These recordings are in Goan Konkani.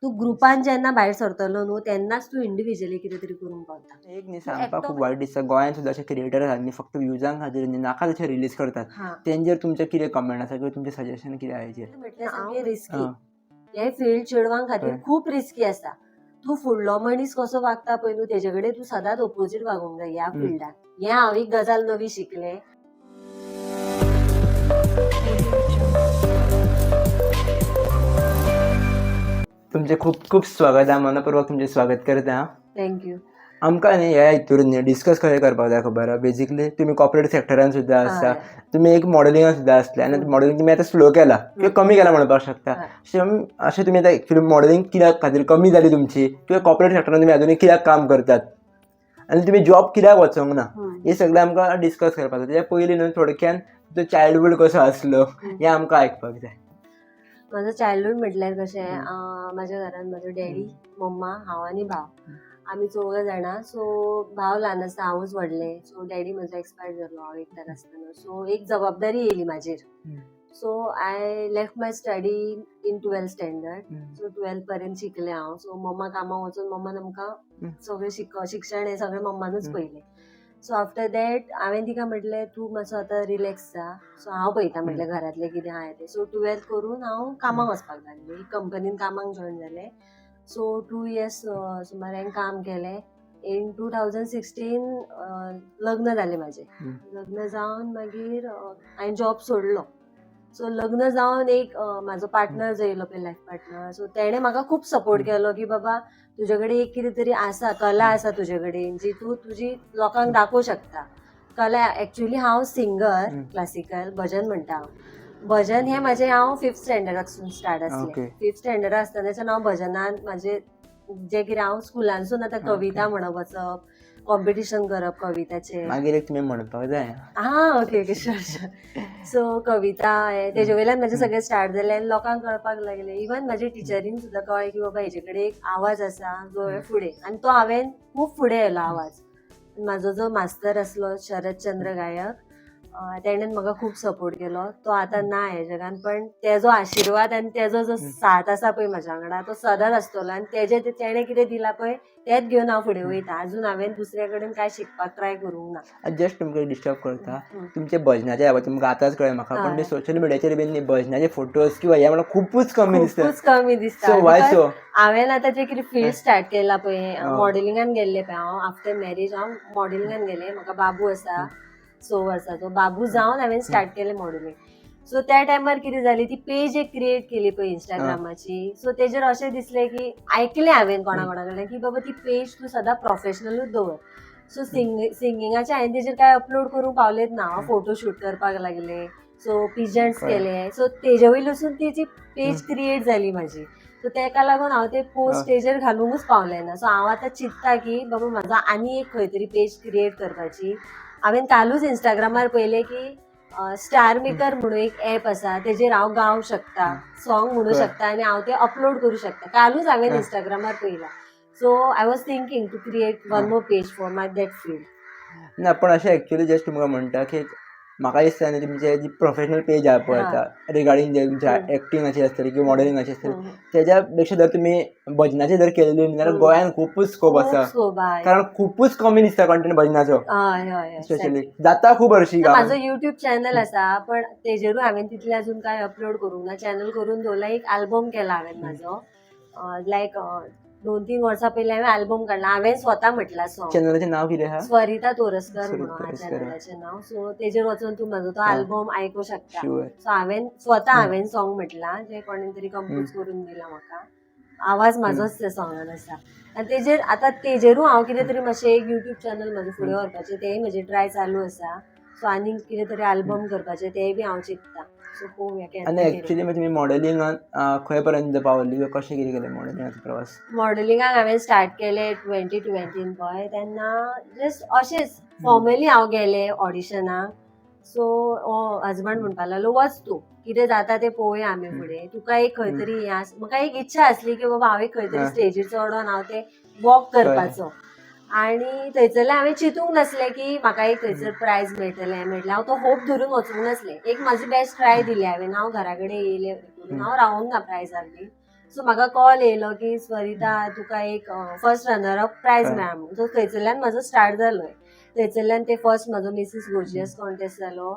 तूं ग्रुपान जेन्ना भायर सरतलो न्हू तेन्नाच तूं इंडिविज्युअली कितें तरी करूंक पावता. एक न्ही तूं सांगपाक एकटो खूब वायट दिसता, गोंयांत सुद्दां अशे क्रिएटर आसात न्ही, फक्त व्यूजां खातीर न्ही नाका तशे रिलीज करतात. तेंचेर तुमचें कितें कमेंट आसा किंवा तुमचें सजेशन कितें आहा हेजेर? म्हटल्यार सामकें रिस्की. हें फिल्ड चेडवां खातीर खूब रिस्की आसा. तूं फुडलो मनीस कसो वागता पळय न्हू तेजे कडेन तूं सदांच ओपोजीट वागूंक जाय ह्या फिल्डान. हें हांव एक गजाल नवी शिकलें. तुमचें खूब खूब स्वागत आहा, मनपूर्वक तुमचें स्वागत करता. Thank you. आमकां न्ही ह्या हितूर न्ही डिस्कस कशें करपाक जाय खबर आहा. बेजिकली तुमी कॉर्पोरेट सेक्टरान सुद्दां आसा, तुमी एक मॉडलिंगान सुद्दां आसले आनी मॉडलिंग तुमी आतां स्लो केला किंवा कमी केला म्हणपाक शकता. अशें तुमी आतां एक्चुअली मॉडलिंग कित्याक खातीर कमी जाली तुमची किंवा कॉर्पोरेट सेक्टरान तुमी अजुनूय कित्याक काम करतात आनी तुमी जॉब कित्याक वचोंक ना, हें सगळें आमकां डिस्कस करपाक जाय. तेच्या पयलीं न्हू थोडक्यान तुजो चायल्डहूड कसो आसलो हें आमकां आयकपाक जाय. म्हजो चायल्डहूड म्हटल्यार कशें, म्हाज्या घरान म्हजो डॅडी, मम्मा, हांव आनी भाव, आमी चौगां जाणां. सो भाव ल्हान आसता, हांवूच व्हडलें. सो डॅडी म्हजो एक्सपायर जालो हांव एकट्याक आसतना. सो एक जबाबदारी येयली म्हाजेर. So I left my study in 12th standard. So 12th पर्यंत शिकलें हांव. सो मम्मा कामाक वचून मम्मान आमकां सगळें शिक्षण हें सगळें मम्मानूच पळयलें. सो आफ्टर that हांवें तिका म्हटलें तूं मातसो आतां रिलॅक्स जा, सो हांव पळयता म्हटलें घरांतलें कितें आहा तें. सो 12th करून हांव कामाक वचपाक लागलें, कंपनीन कामाक जॉयन जालें. सो 2 इयर्स सुमार हांवें काम केलें. इन 2016 लग्न जालें म्हाजें. लग्न जावन मागीर हांवें जॉब सोडलो. सो लग्न जावन एक म्हाजो पार्टनर जो येयलो पळय, लायफ पार्टनर, सो तेणें म्हाका खूब सपोर्ट केलो की बाबा तुजे कडेन एक कितें तरी आसा, कला आसा तुजे कडेन जी तूं तुजी लोकांक दाखोवंक शकता. कला एक्चुअली हांव सिंगर, क्लासिकल भजन म्हणटा हांव. भजन हें म्हाजें हांव 5th स्टँडर्डाकसून स्टार्ट आसलें. 5th स्टँडर्डा आसतनाच्यान हांव भजनान म्हाजें जें कितें हांव स्कुलानसून आतां कविता म्हणप वचप, कॉम्पिटिशन करप कविताचें. मागीर एक तुमी म्हणपाक जाय. हा, okay okay, sure sure. So कविता हें तेजे वयल्यान म्हाजें सगळें स्टार्ट जालें आनी लोकांक कळपाक लागलें. इवन म्हाजे टिचरीन सुद्दां कळ्ळें की बाबा हेजे कडेन एक आवाज आसा जो फुडें, आनी तो हांवें खूब फुडें येयलो आवाज. म्हाजो जो मास्तर आसलो शरद चंद्र गायक, तेणेन म्हाका खूब सपोर्ट केलो. तो आतां ना ह्या जगान, पण तेजो आशिर्वाद आनी तेजो जो साथ आसा पळय म्हाज्या वांगडा तो सदांच आसतलो. आनी तेजे तेणें कितें दिलां पळय तेंच घेवन हांव फुडें वयता. अजून हांवें दुसऱ्या कडेन कांय शिकपाक ट्राय करूंक ना. जस्ट तुमकां डिस्टर्ब करता, तुमचे भजनाचे बाबतींत तुमकां आतांच कळ्ळें म्हाका, पण सोशल मिडियाचेर बीन भजनाचे फोटोज किंवा हे म्हणल्यार खुबूच कमी दिसता. खुबूच कमी दिसता. So Y so? हांवें आतां जें कितें फील्ड स्टार्ट केला पळय, मॉडेलिंगान गेल्लें पळय हांव. आफ्टर मॅरेज हांव मॉडेलिंगान गेलें. म्हाका बाबू आसा 6 वर्साचो, बाबू जावन हांवें स्टार्ट केलें मॉडेलिंग. सो त्या टायमार कितें जाली, ती पेज एक क्रिएट केली पळय इंस्टाग्रामाची. सो तेजेर अशें दिसलें की आयकलें हांवें कोणा कोणा कडल्यान की बाबा ती पेज तूं सदां प्रोफेशनलूच दवर. सो सिंगिंगाचें हांवें तेजेर कांय अपलोड करूंक पावलेंच ना. हांव फोटो शूट करपाक लागलें, सो पिजन्स केले. सो तेजे वयल्यासून तेजी पेज क्रिएट जाली म्हाजी. सो तेका लागून हांव ते पोस्ट तेजेर घालूंकच पावलें ना. सो हांव आतां चिंत्ता की बाबा म्हाजो आनी एक खंय तरी पेज क्रिएट करपाची. हांवें कालूच इंस्टाग्रामार पळयलें की स्टार मेकर म्हणून एक एप आसा, तेजेर हांव गावंक शकता, सॉंग म्हणू शकता आनी हांव ते अपलोड करूं शकता. कालूच हांवें इंस्टाग्रामार पळयलां. So I was thinking to create one more page for my that field. ना, पण अशें एक्चुअली जस्ट तुमकां म्हणटा की म्हाका दिसता न्ही तुमचे जी प्रोफेशनल पेज आहा पळय आतां रिगार्डींग जे तुमच्या एक्टिंगाची आसतली किंवा मॉडलिंगाची आसतली, तेज्या पेक्षा जर तुमी भजनाची जर केलेली न्ही जाल्यार गोंयान खुबूच स्कोप आसा. कारण खुबूच कमी दिसता कंटेंट भजनाचो. हय हय, स्पेशली जाता खूब हरशी. म्हाजो युट्यूब चॅनल आसा, पण तेजेरूय हांवें तितलें अजून कांय अपलोड करूंक ना. चॅनल करून दवरला, एक आल्बम केला हांवें म्हाजो, लायक 2-3 वर्सां पयलीं हांवें आल्बम काडला, हांवें स्वता म्हटलां सॉंग. चॅनलाचें नांव कितें आहा? स्वरिता तोरस्कर म्हणून चॅनलाचें नांव. सो तेजेर वचून तूं म्हाजो तो आल्बम आयकूंक शकता. सो हांवें स्वता हांवें सॉंग म्हटलां, जें कोणें तरी कंपोज करून दिलां म्हाका. आवाज म्हाजोच त्या सॉंगान आसा. आनी तेजेर आतां तेजेरूय हांव कितें तरी मातशें एक युट्यूब चॅनल म्हाजें फुडें व्हरपाचें, तेंय म्हजें ट्राय चालू आसा. सो आनीक कितें तरी आल्बम करपाचें तेंय बी हांव चिंत्ता. सो पळोवया. आनी एक्चुअली मागीर तुमी मॉडलिंगान खंय पर्यंत पावली किंवा कशें कितें केलें मॉडलिंगाचो प्रवास? मॉडलिंगाक हांवें स्टार्ट केलें 2020 पळय, तेन्ना जस्ट अशेंच फॉर्मली हांव गेलें ऑडिशनाक. सो हजबंड म्हणपाक लागलो वच तूं, कितें जाता तें पळोवया आमी फुडें. तुका एक खंय तरी हें म्हाका एक इच्छा आसली की बाबा हांव एक खंय तरी स्टेजीर चडोन हांव तें वॉक करपाचो. आणि थंयसरलें हांवें चिंतूंक नासलें की म्हाका एक थंयसर प्रायज मेळटलें मेळटलें. हांव तो होप धरून वचूंक नासलें. एक म्हाजी बेस्ट ट्राय दिली हांवें. हांव घरा कडेन येयलें, हांव रावोंक ना प्रायजाक बी. सो म्हाका कॉल येयलो की स्वरिता तुका एक फर्स्ट रनर अप प्रायज मेळ्ळा म्हणून. सो थंयसरल्यान म्हाजो स्टार्ट जालो. थंयसरल्यान ते फर्स्ट म्हाजो मिसीस गोर्जियस कॉन्टेस्ट जालो.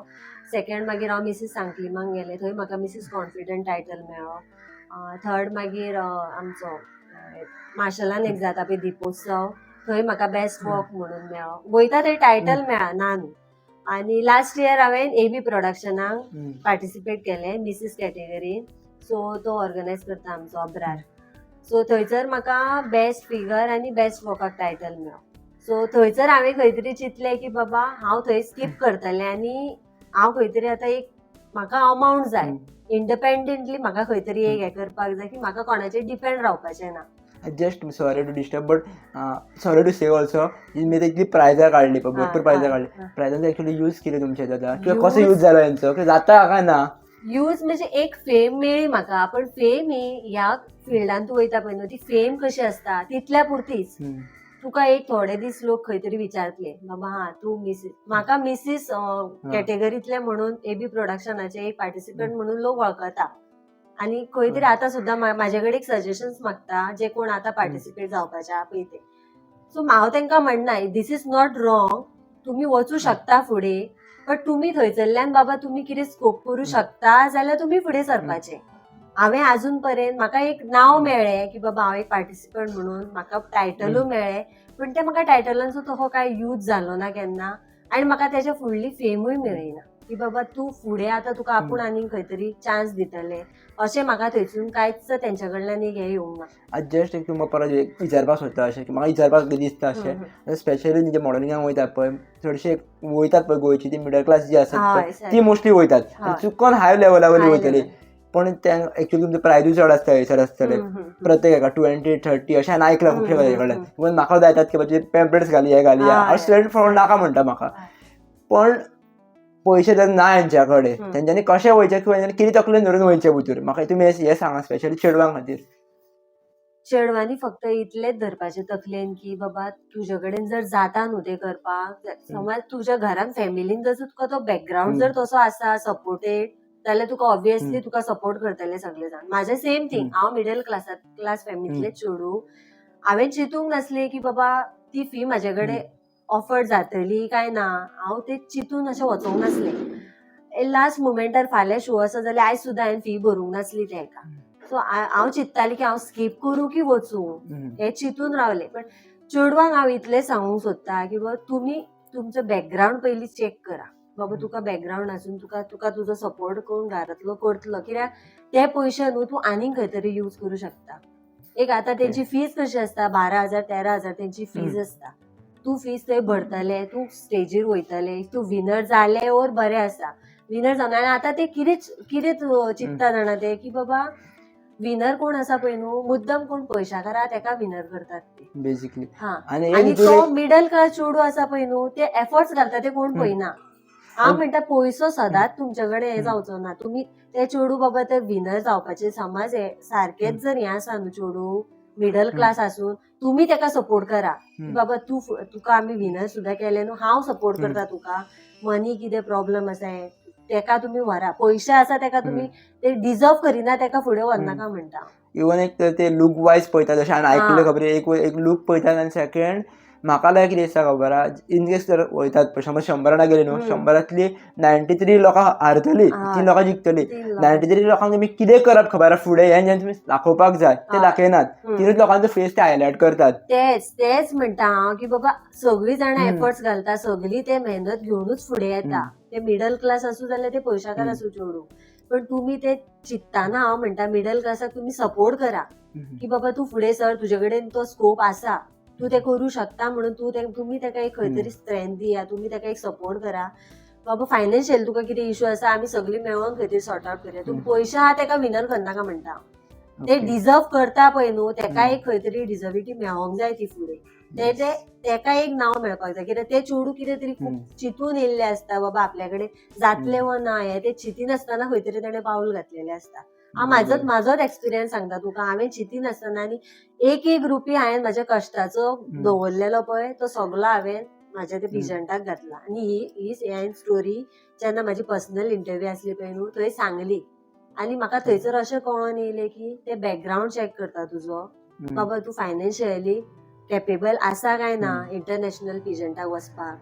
सेकंड मागीर हांव मिसीस सांकलिमांक गेलें, थंय म्हाका मिसीस कॉन्फिडंट टायटल मेळ्ळो. थर्ड मागीर आमचो मार्शलान एक जाता पळय दिपोत्सव, थंय म्हाका बेस्ट वॉक म्हणून मेळ्ळो. वयता थंय टायटल मेळ्ळा ना न्हू. आनी लास्ट इयर हांवें एबी प्रोडक्शनाक पार्टिसिपेट केलें मिसीस कॅटेगरीन. सो तो ऑर्गनायज करता आमचो अब्रार. सो थंयसर म्हाका बेस्ट फिगर आनी बेस्ट वॉकाक टायटल मेळ्ळो. सो थंयसर हांवें खंय तरी चिंतलें की बाबा हांव थंय स्कीप करतलें आनी हांव खंय तरी आतां एक म्हाका अमावंट जाय, इंडिपेंडंटली म्हाका खंय तरी एक हें करपाक जाय की म्हाका कोणाचेर डिपेंड रावपाचें ना. Just sorry to disturb, but sorry to say also, मी इतली प्रायजां काडली पळय, भरपूर प्रायजां काडली. प्रायजांचो एक्चुअली यूज कितें तुमच्या जाता किंवा कसो यूज जालो हेंचो, किंवा जाता काय ना? यूज म्हणजे एक फेम मेळ्ळी म्हाका, पण फेम ही ह्या फिल्डान तूं वयता पळय न्हू, ती फेम कशी आसता तितल्या पुरतीच. तुका एक थोडे दीस लोक खंय तरी विचारतले बाबा हा तूं मिसीस, म्हाका मिसीस कॅटेगरीतले म्हणून एबी प्रोडक्शनाचे एक पार्टिसिपंट म्हणून लोक वळखता. आनी खंय तरी आतां सुद्दां म्हाजे कडेन एक सजेशन्स मागता जे कोण आतां पार्टिसिपेट जावपाचे आहा पळय ते. सो हांव तांकां म्हणना this is not wrong, तुमी वचूं शकता फुडें, बट तुमी थंयसरल्यान बाबा तुमी कितें स्कोप करूं शकता जाल्यार तुमी फुडें सरपाचें. हांवें आजून पर्यंत म्हाका एक नांव मेळ्ळें की बाबा हांव एक पार्टिसिपंट म्हणून म्हाका टायटलूय मेळ्ळें, पूण ते म्हाका टायटलांचो तसो कांय यूज जालो ना केन्ना आनी म्हाका तेच्या फुडली फेमूय मेळ्ळी ना की बाबा तूं फुडें आतां तुका आपूण आनीक खंय तरी चान्स दितले अशें म्हाका थंयसून कांयच तेंच्या कडल्यान एक हें येवंक ना. आतां जस्ट एक तुमकां परत एक विचारपाक सोदता अशें की म्हाका विचारपाक दिसता अशें, स्पेशली जे मॉडलिंगाक वयतात पळय, चडशे वयतात पळय गोंयची ती मिडल क्लास जी आसात पळय ती मोस्टली वयतात, चुकोन हाय लेवला वयली वयतली, पण ते एक्चुअली तुमचे प्रायजूय चड आसता थंयसर आसतले प्रत्येक एका 20 30 अशें हांवें आयकलां खुबशे गजाली कडल्यान. इवन म्हाका जायतात की बाबा पेम्पलेट्स घाली, हें घाली, हांव स्ट्रेट फॉरवर्ड नाका म्हणटा म्हाका, पण पयशे जर ना हेंच्या कडेन तेंच्यांनी कशें वयचें किंवा तेंच्यांनी कितें तकलेन धरून वयचें भितर, म्हाका तुमी हें सांगा स्पेशली चेडवां खातीर. चेडवांनी फक्त इतलेंच धरपाचें तकलेन की बाबा तुजे कडेन जर जाता न्हू तें करपाक, समज तुज्या घरान फॅमिलीन जर तुका तो बॅकग्रावंड जर तसो आसा सपोर्टेड जाल्यार तुका ऑब्वियसली तुका सपोर्ट करतले सगळे जाण. म्हाजें सेम थींग, हांव मिडल क्लास फॅमिलींतलें चेडूं, हांवें चिंतूंक नासलें की बाबा ती फी म्हाजे कडेन ऑफर जातली काय ना, हांव तें चिंतून अशें वचोंक नासलें. लास्ट मुमेंटार फाल्यां शो आसा जाल्यार आयज सुद्दां हांवें फी भरूंक नासली त्या हेका. सो हांव चिंत्तालें की हांव स्कीप करूं की वचूं हें चिंतून रावलें. पण चेडवांक हांव इतलें सांगूंक सोदता की बाबा तुमी तुमचो बॅकग्रावंड पयलीं चॅक करा. बाबा तुका बॅकग्रावंड आसून तुका तुजो सपोर्ट करून घरांतलो करतलो, कित्याक ते पयशे न्हू तूं आनीक खंय तरी यूज करूं शकता. एक आतां तेंची फीज कशी आसता 12,000 13,000 तेंची फीज आसता. तूं फीज थंय भरतले, तूं स्टेजीर वयतले, तूं विनर जालें ओर बरें आसा, विनर जावन आनी आतां ते कितें कितें चिंत्ता जाणा ते की बाबा विनर कोण आसा पळय न्हू, मुद्दम कोण पयशाकार आहा तेका विनर करतात ते. बेसिकली. हा, आनी तो मिडल क्लास चेडूं आसा पळय न्हू ते एफर्ट्स घालता ते कोण पळयना. हांव म्हणटा पयसो सदांच तुमचे कडेन हें जावचो ना, तुमी ते चेडूं बाबा ते विनर जावपाचे समज हे सारकेंच जर हें आसा न्हू चेडूं मिडल क्लास आसून तुमी तेका सपोर्ट करा बाबा तूं तुका आमी विनर सुद्दां केलें न्हू, हांव सपोर्ट करता तुका, मनी कितें प्रॉब्लम आसा हें तेका तुमी व्हरा, पयशे आसा तेका तुमी ते डिजर्व करिना तेका फुडें व्हरनाका म्हणटा. इवन एक तर ते लूक वायज पळयतात अशें हांवें आयकल्लें खबर, एक लूक पळयतात आनी सेकंड म्हाका लायक कितें दिसता खबर आहा, इन केस जर वयतात पळय समज 100 जाणां गेली न्हू, 100रांतली 93 लोकां हारतली, 3 लोकां जिखतली. 93 लोकांक तुमी कितें करप खबर आहा फुडें हें जेन्ना तुमी दाखोवपाक जाय ते दाखयनात, 3 लोकांचो फेस ते हायलायट करतात. तेच तेच म्हणटा हांव की बाबा सगळीं जाणां एफर्ट्स घालता, सगळीं ते मेहनत घेवनूच फुडें येता, ते मिडल क्लास आसूं जाल्यार ते पयशाकार आसूं चेडूं, पण तुमी ते चिंत्ताना हांव म्हणटा मिडल क्लासाक तुमी सपोर्ट करा की बाबा तूं फुडें सर, तुजे कडेन तो स्कोप आसा, तूं तें करूं शकता म्हणून तुमी तेका एक खंय तरी स्ट्रेंथ दिया, तुमी तेका एक सपोर्ट करा. बाबा फायनान्शियल तुका कितें इशू आसा आमी सगळीं मेळोन खंय तरी सॉर्ट आवट करुया, तूं पयशे आहा तेका विनर करनाका म्हणटा, ते डिजर्व करता पळय न्हू तेका एक खंय तरी डिजर्विटी मेळोंक जाय ती फुडें, तेका एक नांव मेळपाक जाय, कित्याक ते चेडूं कितें तरी खूब चिंतून येयल्लें आसता बाबा आपल्या कडेन जातलें वो ना, हें ते चिंतिनासतना खंय तरी तेणें पावल घातलेलें आसता. हांव म्हाजोच एक्सपिरियन्स सांगता तुका, हांवें चिंतिनासतना आनी एक एक रुपया हांवें म्हाज्या कश्टाचो दवरलेलो पळय तो सगलो हांवें म्हाज्या त्या पिजंटाक घातला. आनी ही हांवें स्टोरी जेन्ना म्हाजी पर्सनल इंटरव्यू आसली पळय न्हू थंय सांगली. आनी म्हाका थंयसर अशें कळोन येयलें की ते बॅकग्रावंड चॅक करता तुजो, बाबा तूं फायनान्शियली कॅपेबल आसा काय ना इंटरनॅशनल पेजंटाक वचपाक,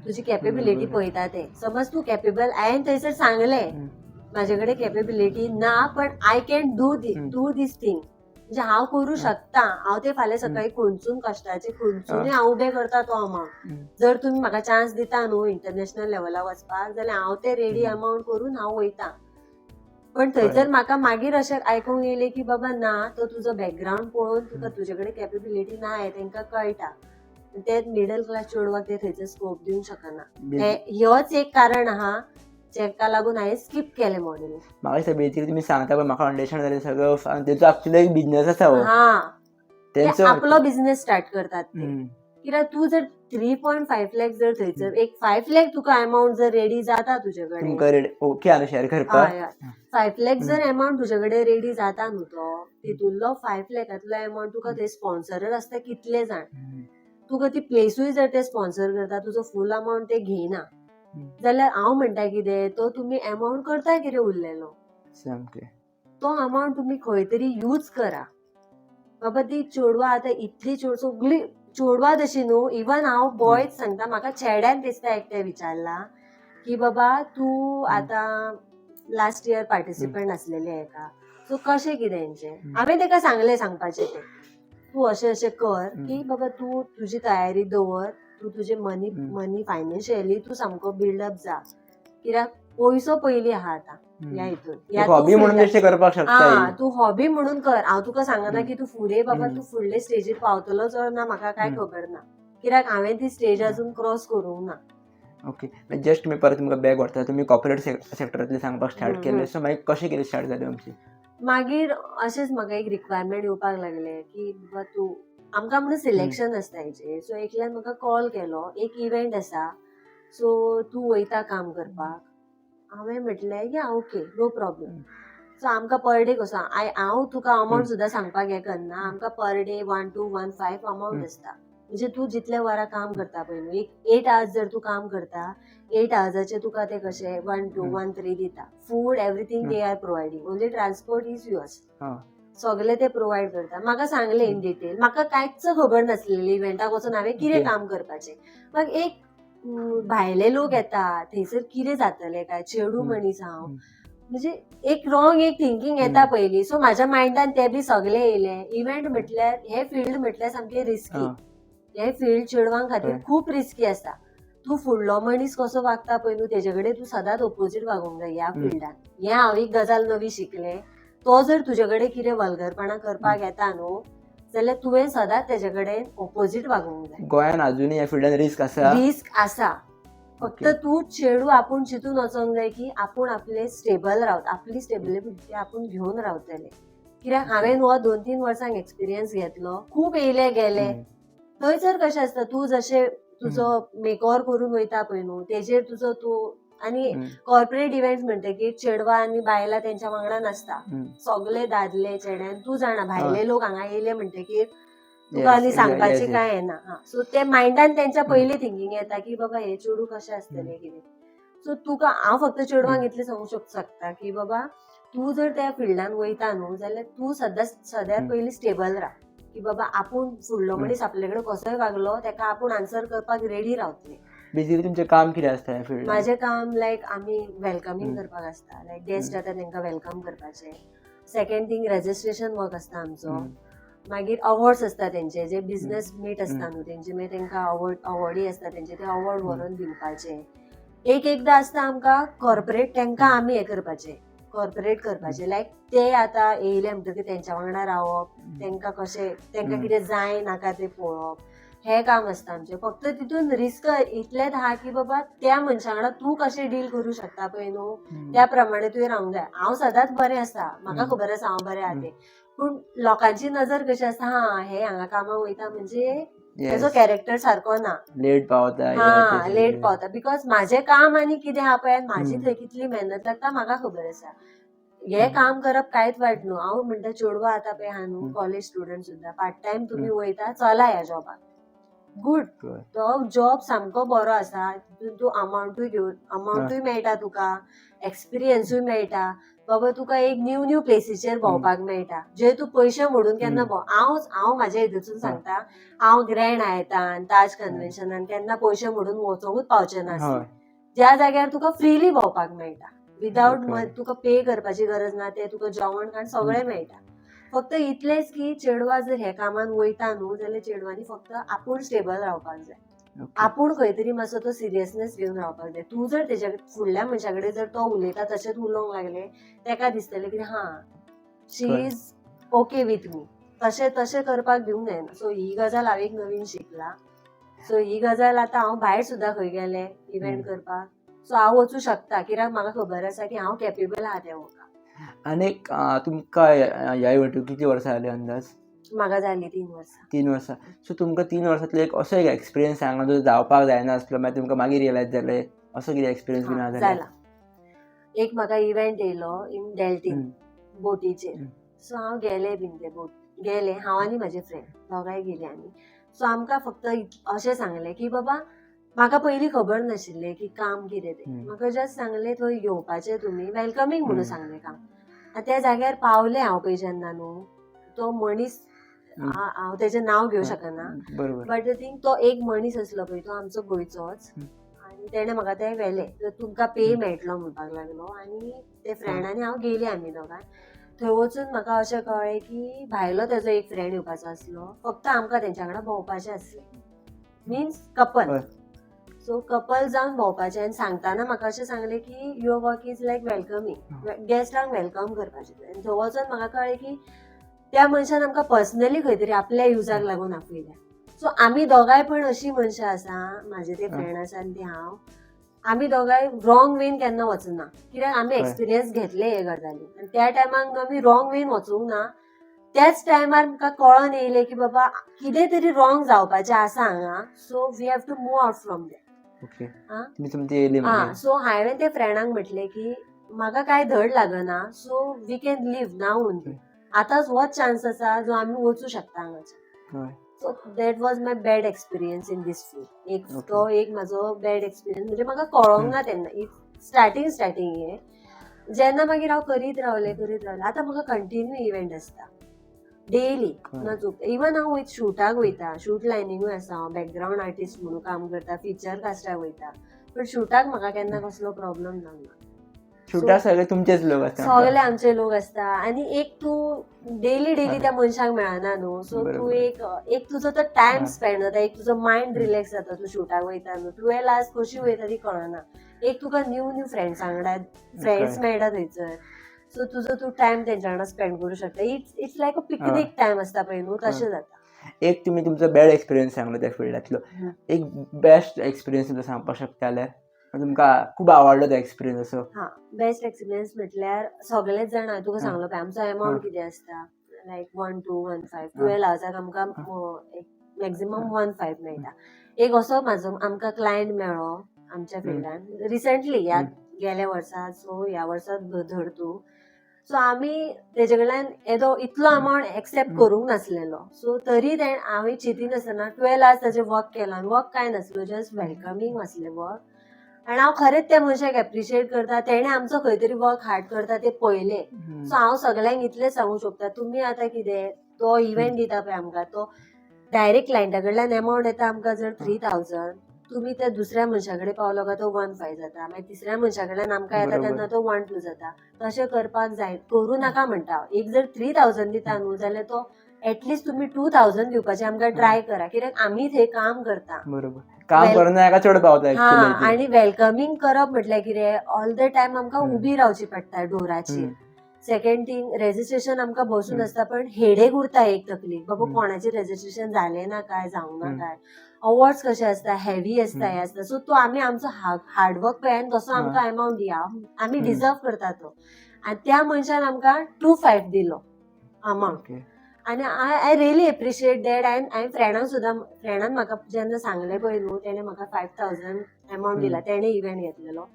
तुजी कॅपेबिलिटी पळयता ते. समज तूं कॅपेबल, हांवें थंयसर सांगलें म्हाजे कडेन कॅपेबिलिटी ना, पण I can do do this thing, म्हणजे हांव करूं शकता, हांव ते फाल्यां सकाळी खंयसून कश्टाचे खंयसूनय हांव उबें करता तो अमावंट. जर तुमी म्हाका चान्स दिता न्हू इंटरनॅशनल लेवलाक वचपाक जाल्यार हांव ते रेडी अमावंट करून हांव वयता. पण थंयसर म्हाका मागीर अशें आयकूंक येयलें की बाबा ना, तो तुजो बॅकग्रावंड पळोवन तुका तुजे कडेन कॅपेबिलिटी ना हें तांकां कळटा. ते मिडल क्लास चेडवाक ते थंयसर स्कोप दिवंक शकना. ह्योच एक कारण आहा जेका लागून हांवें स्कीप केलें मॉडेलिंग. म्हाका दिसता बेसिकली तुमी सांगता पळय, म्हाका अंडरस्टँड जालें सगळं. आनी तेचो एक्चुअली एक बिजनेस आसा हो. हा, ते तेंचो आपलो बिझनेस स्टार्ट करतात ते. कित्याक तूं जर 3.5 लॅक जर थंयसर एक 5 लॅक तुका अमावंट जर रेडी जाता तुजे कडेन, तुमकां ओके आहा शेअर करपाक? हय, 5 लॅक जर अमावंट तुजे कडेन रेडी जाता न्हू, तो तितूंतलो 5 लॅकांतलो अमावंट तुका थंय स्पॉन्सरर आसता कितले जाण, तुका ती प्लेसूय जर ते स्पॉन्सर करता, तुजो फूल अमावंट ते घेयना जाल्यार हांव म्हणटा कितें, तो तुमी अमावंट करता कितें उरलेलो, सामकें. तो अमावंट तुमी खंय तरी यूज करा. बाबा ती चेडवां आतां इतली चेड सगळीं चेडवां तशी न्हू, इवन हांव बॉयज सांगता, म्हाका चेड्यान दिसता एकटें विचारलां की बाबा तूं आतां लास्ट इयर पार्टिसिपंट आसलेले हेका, सो कशें कितें हेंचें. हांवें ताका सांगलें सांगपाचें तें, तूं अशें अशें कर की बाबा तूं तुजी तयारी दवर, तूं तुजें मनी मनी फायनान्शियली तूं सामको बिल्डअप जा, कित्याक पयसो पयलीं आहा आतां ह्या हितून. एक हॉबी म्हणून बेश्टें करपाक शकता हा, ही. तूं हॉबी म्हणून कर. हांव तुका सांगना की तूं फुडें बाबा तूं फुडले स्टेजीर पावतलोच ना, म्हाका कांय खबर ना, कित्याक हांवें ती स्टेज अजून क्रॉस करूंक ना. ओके, जस्ट मी परत तुमकां बॅक व्हरता. तुमी कॉर्पोरेट सेक्टरांतलें सांगपाक स्टार्ट केलें, सो मागीर कशें कितें स्टार्ट जालें तुमचें? मागीर अशेंच म्हाका एक रिक्वायरमेंट येवपाक लागलें की बाबा तूं आमकां म्हणून सिलेक्शन आसता हेचेर. सो एकल्यान म्हाका कॉल केलो, एक इव्हेंट आसा, सो तूं वयता काम करपाक? हांवें म्हटलें या, ओके, नो प्रॉब्लम. सो आमकां पर डे कसो, हांव तुका अमावंट सुद्दां सांगपाक हें करना, आमकां per day 1 to 1.5 amount आसता. म्हणजे तूं जितले वरां काम करता पळय न्हू, एक 8 आवर्स जर तूं काम करता, 8 आवर्साचे तुका ते कशे 1 टू 1.3 दिता. Food everything they are providing, only transport is yours. सगळे ते प्रोवायड करता. म्हाका सांगलें इन डिटेल, म्हाका कांयच खबर नासलेली इव्हेंटाक वचून हांवें कितें काम करपाचें. मागीर एक भायले लोक येता थंयसर कितें जातलें काय, चेडूं मनीस हांव, म्हणजे एक रॉंग एक थिंकींग येता पयलीं. सो म्हाज्या मायंडान ते बी सगळें येयलें. इव्हेंट म्हटल्यार हे फिल्ड म्हटल्यार सामकें रिस्की, हे फिल्ड चेडवां खातीर खूब रिस्की आसा. तूं फुडलो मनीस कसो वागता पळय न्हू, तेजे कडेन तूं सदांच ओपोजीट वागोंक जाय ह्या फिल्डान. हें हांव एक गजाल नवी शिकलें. तो जर तुजे कडेन कितें वल्गरपणां करपाक येता न्हू जाल्यार तुवें सदांच तेजे कडेन ओपोजीट वागोंक जाय. गोंयान अजुनूय ह्या फिल्डान रिस्क आसा? रिस्क आसा, फक्त तूं चेडूं आपूण चिंतून वचोंक जाय की आपूण आपले स्टेबल रावता, आपली स्टेबिलिटी आपूण घेवन रावतलें. कित्याक हांवें हो 2-3 वर्सांक एक्सपिरियन्स घेतलो, खूब येयले गेले. थंयसर कशें आसता, तूं जशें तुजो मेकओवर करून वयता पळय न्हू, तेजेर तुजो तूं आनी कॉर्पोरेट इव्हेंट म्हणटकीर चेडवां आनी बायलां तेंच्या वांगडा नासता, सगळे दादले चेड्यान. तूं जाणा भायले लोक हांगा येयले म्हणटकीर तुका आनी सांगपाचें कांय येना. सो ते मायंडान तेंच्या पयलीं थिंकींग येता की बाबा हे चेडूं कशें आसतलें कितें. सो तुका हांव फक्त चेडवांक इतलें सांगूंक शकता की बाबा तूं जर त्या फिल्डान वयता न्हू जाल्यार तूं सदांच सगळ्यांत पयलीं स्टेबल राव की बाबा आपूण फुडलो मनीस आपले कडेन कसोय वागलो तेका आपूण आन्सर करपाक रेडी रावतलें. बेसिकली तुमचें काम कितें आसता ह्या फिल्डान? म्हाजें काम लायक आमी वेलकमींग करपाक आसता, लायक गेस्ट येता तेंकां welcome करपाचें. सेकंड थींग रेजिस्ट्रेशन वर्क आसता आमचो. मागीर अवॉर्ड्स आसता तेंचे, जे बिझनेस मीट आसता न्हू तेंचे, मागीर तेंकां अवॉर्डी आसता तेंचे, ते अवॉर्ड व्हरोन दिवपाचे. एक एकदां आसता आमकां कॉर्पोरेट, तेंकां आमी हें करपाचें, कॉर्पोरेट करपाचें. लायक ते आतां येयले म्हणटकीर तेंच्या वांगडा रावप, तेंकां कशें तेंकां कितें जाय नाका तें पळोवप, हें काम आसता आमचें. फक्त तितून रिस्क इतलेंच आहा की बाबा त्या मनशा वांगडा तूं कशें डील करूं शकता पळय न्हू, त्या प्रमाणे तुवें रावंक जाय. हांव सदांच बरें आसा, म्हाका खबर आसा हांव बरें आहा तें, पूण लोकांची नजर कशी आसता, हा हे हांगा कामाक वयता म्हणजे तेजो कॅरेक्टर सारको ना, लेट पावता. हा लेट पावता. Because म्हाजें काम आनी कितें आहा पळय, म्हाजी थंय कितली मेहनत लागता म्हाका खबर आसा. हें काम करप कांयच वायट न्हू. हांव म्हणटा चेडवां आतां पळय आहा न्हू, कॉलेज स्टुडंट सुद्दां पार्ट टायम तुमी वयता, चला ह्या जॉबाक. good. कळ्ळें. तो जॉब सामको बरो आसा. तितून तूं अमावंटूय घेवन, अमावंटूय मेळटा तुका, एक्सपिरियन्सूय मेळटा. बाबा, तुका एक न्यू न्यू प्लेसीचेर भोंवपाक मेळटा, जे तूं पयशे मोडून केन्ना भोंव. हांव हांव म्हाज्या हितून सांगता, हांव ग्रँड हायतान, ताज कन्व्हेन्शनान केन्ना पयशे मोडून वचोंकूच पावचें नासलें. ज्या जाग्यार तुका फ्रिली भोंवपाक मेळटा विदावट तुका पे करपाची गरज ना, ते तुका जेवण खाण सगळें मेळटा. फक्त इतलेंच की चेडवां जर हे कामान वयता न्हू, जाल्यार चेडवांनी फक्त आपूण स्टेबल रावपाक जाय. आपूण खंय तरी मातसो तो सिरियसनेस घेवन रावपाक जाय. तूं जर तेज्या फुडल्या मनशा कडेन जर तो उलयता तशेंच उलोवंक लागले, तेका दिसतलें की हा, शी is okay with me. तशें तशें करपाक दिवंक जायना. सो ही गजाल हांव एक नवीन शिकला. सो ही गजाल आतां हांव भायर सुद्दां खंय गेलें इव्हेंट करपाक, सो हांव वचूं शकता, कित्याक म्हाका खबर आसा की हांव केपेबल आहा त्या वर्काक. आनीक तुमकां ह्या इव्हेंटाक कितली वर्सां जाली अंदाज? म्हाका जालीं 3 वर्सां. 3 वर्सां. सो तुमकां 3 वर्सांतलो एक असो एक एक्सपिरियन्स सांगा जो जावपाक जायना आसलो, मागीर तुमकां मागीर रियलायज जालें, असो कितें एक्सपिरियन्स बीन आहा जाल्यार. जाला. एक म्हाका इव्हेंट येयलो इन डेल्टीन, बोटीचेर. सो हांव गेलें बीन, ते बोट गेलें, हांव आनी म्हाजे फ्रेंड दोगांय गेलीं आमी. सो आमकां फक्त अशें सांगलें की बाबा, म्हाका पयलीं खबर नाशिल्लें की काम कितें तें. म्हाका जस्ट सांगलें, थंय येवपाचें तुमी, वेलकमींग म्हणून सांगलें काम. आनी त्या जाग्यार पावलें हांव पळय जेन्ना न्हू, तो मनीस, हांव तेजें नांव घेवं शकना, बट the thing, तो एक मनीस आसलो पळय, तो आमचो गोंयचोच. आनी तेणें म्हाका तें व्हेलें, तर तुमकां पे मेळटलो म्हणपाक लागलो. आनी ते फ्रेंड आनी हांव गेली, आमी दोगांय थंय वचून म्हाका अशें कळ्ळें की भायलो तेजो एक फ्रेंड येवपाचो आसलो, फक्त आमकां तेंच्या वांगडा भोंवपाचें आसलें, मिन्स कपल. सो कपल जावन भोंवपाचें. आनी सांगतना म्हाका अशें सांगलें की your work is like welcoming, गेस्टांक welcome करपाचें. आनी थंय वचून म्हाका कळ्ळें की त्या मनशान आमकां पर्सनली खंय तरी आपल्या युजाक लागून आपयल्या. सो आमी दोगांय पण अशी मनशां आसा, म्हाजे ते फ्रेंड आसा आनी ते हांव, आमी दोगांय रॉंग वेन केन्ना वचना, कित्याक आमी एक्सपिरियन्स घेतले हे गजाली. आनी त्या टायमाक आमी रॉंग वेन वचूंक ना. त्याच टायमार आमकां कळोन येयलें की बाबा, कितें तरी रॉंग जावपाचें आसा हांगा, so we have to move out from there. तुमी तुमची येयली मागीर. सो हांवें ते फ्रेंडाक म्हटलें की म्हाका कांय धड लागना, so we can leave now only. आतांच होच चान्स आसा जो आमी वचूं शकता हांगाच्यान. So that was my bad experience in this field. एक तो एक म्हाजो बॅड एक्सपिरियन्स, म्हणजे म्हाका कळोंक ना तेन्ना स्टार्टींग स्टार्टींग हे. जेन्ना मागीर हांव करीत रावलें, करीत रावलें, आतां म्हाका कंटिन्यू इव्हेंट आसता डेली. ना चुकता. इवन हांव वयता, शुटाक वयता, शूट लायनिंगूय आसा, हांव बॅकग्रावंड आर्टिस्ट म्हणून काम करता, फिचर कास्टाक वयता, पण शुटाक म्हाका केन्ना कसलो प्रॉब्लम जावना. शुटाक सगळे तुमचेच लोक आसता. सगळे आमचे लोक आसता. आणि एक तूं डेली डेली त्या मनशाक मेळना न्हू, सो तूं एक एक तुजो तो टायम स्पेंड जाता, एक तुजो मायंड रिलॅक्स जाता. तूं शूटाक वयता न्हू, 12 आवर्स कशी वयता ती कळना. एक तुका न्यू न्यू फ्रेंड्स वांगडा, फ्रेंड्स मेळटा थंयसर, सो तुजो तूं टायम तेंच्या वांगडा स्पेंड करूं शकता. It's like a picnic time आसता पळय न्हू, तशें जाता. एक तुमी तुमचो बॅड एक्सपिरियन्स सांगलो त्या फिल्डांतलो. एक बेस्ट एक्सपिरियन्स तुमकां सांगपाक शकता जाल्यार, तुमकां खूब आवडलो तो एक्सपिरियन्स असो. हा, बेस्ट एक्सपिरियन्स म्हटल्यार सगळेच जाणा, तुका सांगलो पळय, आमचो एमावंट कितें आसता, लायक 1 2 1.5. 12 आवर्साक आमकां मॅक्झिमम 1.5 मेळटा. एक असो म्हाजो आमकां क्लायंट मेळ्ळो आमच्या फिल्डान रिसंटली, ह्या गेल्या वर्सा. सो ह्या वर्सा धर तूं, सो आमी तेजे कडल्यान येदो इतलो अमावंट एक्सेप्ट करूंक नासलेलो. सो तरी ते हांवें चिंतिनासतना 12 आवर्स ताजें वर्क केलां. आनी वर्क कांय नासलो, जस्ट वेलकमींग आसलें वर्क. आनी हांव खरेंच त्या मनशाक एप्रिशिएट करता, तेणें आमचो खंय तरी वर्क हार्ड करता ते पळयलें. सो हांव सगल्यांक इतलें सांगूंक शकता, तुमी आतां कितें तो इव्हेंट दिता पळय आमकां, तो डायरेक्ट क्लायंटा कडल्यान एमावंट येता आमकां जर 3000, तुमी त्या दुसऱ्या मनशा कडेन पावलो काय तो 1.5 जाता, मागीर तिसऱ्या मनशा कडल्यान आमकां येता तेन्ना तो 1.2 जाता. तशें करपाक जाय, करूं नाका म्हणटा हांव. एक जर 3000 दिता न्हू, जाल्यार तो एटलिस्ट तुमी 2000 दिवपाचें आमकां ट्राय करा, कित्याक आमी थंय काम करता. बरोबर, काम करून एका चड पावता ऍक्च्युअली. आणि वेलकमींग करप म्हटल्यार कितें, ऑल the time आमकां उबी रावची पडटा डोराचेर. सेकंड थिंग, रेजिस्ट्रेशन आमकां बसून आसता, पण हेडेक उरता एक तकलीक, बाबा, कोणाचें रेजिस्ट्रेशन जालें ना काय, जावंक ना काय. अवॉर्ड्स कशे आसता, हेवी आसता, हें आसता. सो तो आमी आमचो हार्डवर्क पळय आनी तसो आमकां एमावंट दिया, आमी डिजर्व करता तो. आनी त्या मनशान आमकां 2.5 दिलो अमावंट. आनी I really appreciate that. हांवें हांवें फ्रेंडांक सुद्दां, फ्रेंडान म्हाका जेन्ना सांगलें पळय न्हू, तेणें म्हाका 5000 एमावंट दिला, तेणें इव्हेंट घेतलेलो,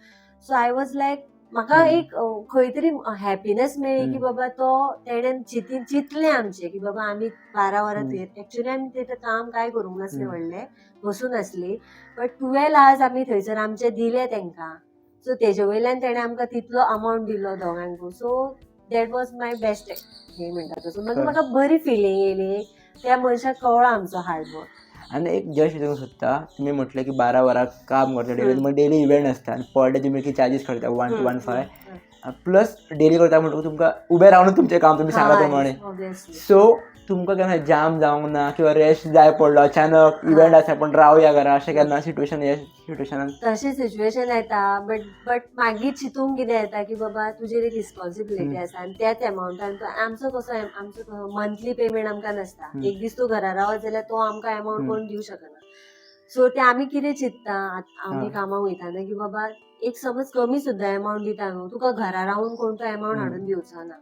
सो I was like म्हाका एक खंय तरी हॅपीनेस मेळ्ळी की बाबा तो तेणेन चिंतलें आमचें की बाबा आमी 12 वरां थंय, एक्चुअली आमी थंय काम कांय करूंक नासलें व्हडलें, बसून आसली, बट 12 आवर्स आमी थंयसर आमचे दिले तांकां. सो तेजे वयल्यान तेणें आमकां तितलो अमावंट दिलो दोगांकूय. So that was my best हे म्हणटा तसो. मागीर म्हाका बरी फिलींग येयली, त्या मनशाक कळ्ळो आमचो हार्डवर्क. आनी एक जस्ट विचारूंक सोदता, तुमी म्हटलें की 12 वरां काम करता डेली, मागीर डेली इव्हेंट आसता आनी पर डे तुमी कितें चार्जीस करता 1 to 1.5 plus daily करता म्हणटकूच तुमकां उबें रावनूच तुमचें काम तुमी सांगला प्रमाणे. सो तुमकां केन्ना जाम जावंक ना किंवा रेस्ट जाय पडलो अचानक इव्हेंट आसा पण रावया घरा, अशें केन्ना सिट्युएशन ह्या सिट्युएशनान? तशें सिच्युएशन येता, बट मागीर चिंतूंक कितें येता की बाबा तुजेर एक रिस्पॉन्सिबिलिटी आसा आनी त्याच एमावंटान आमचो कसो, आमचो मंथली पेमेंट आमकां नासता. एक दीस तूं घरा रावत जाल्यार तो आमकां एमावंट कोण दिवंक शकना. सो ते आमी कितें चिंत्ता, आमी कामाक वयताना की बाबा एक समज कमी सुद्दां एमावंट दिता न्हू तुका, घरा रावून कोण तो एमावंट हाडून दिवचो ना.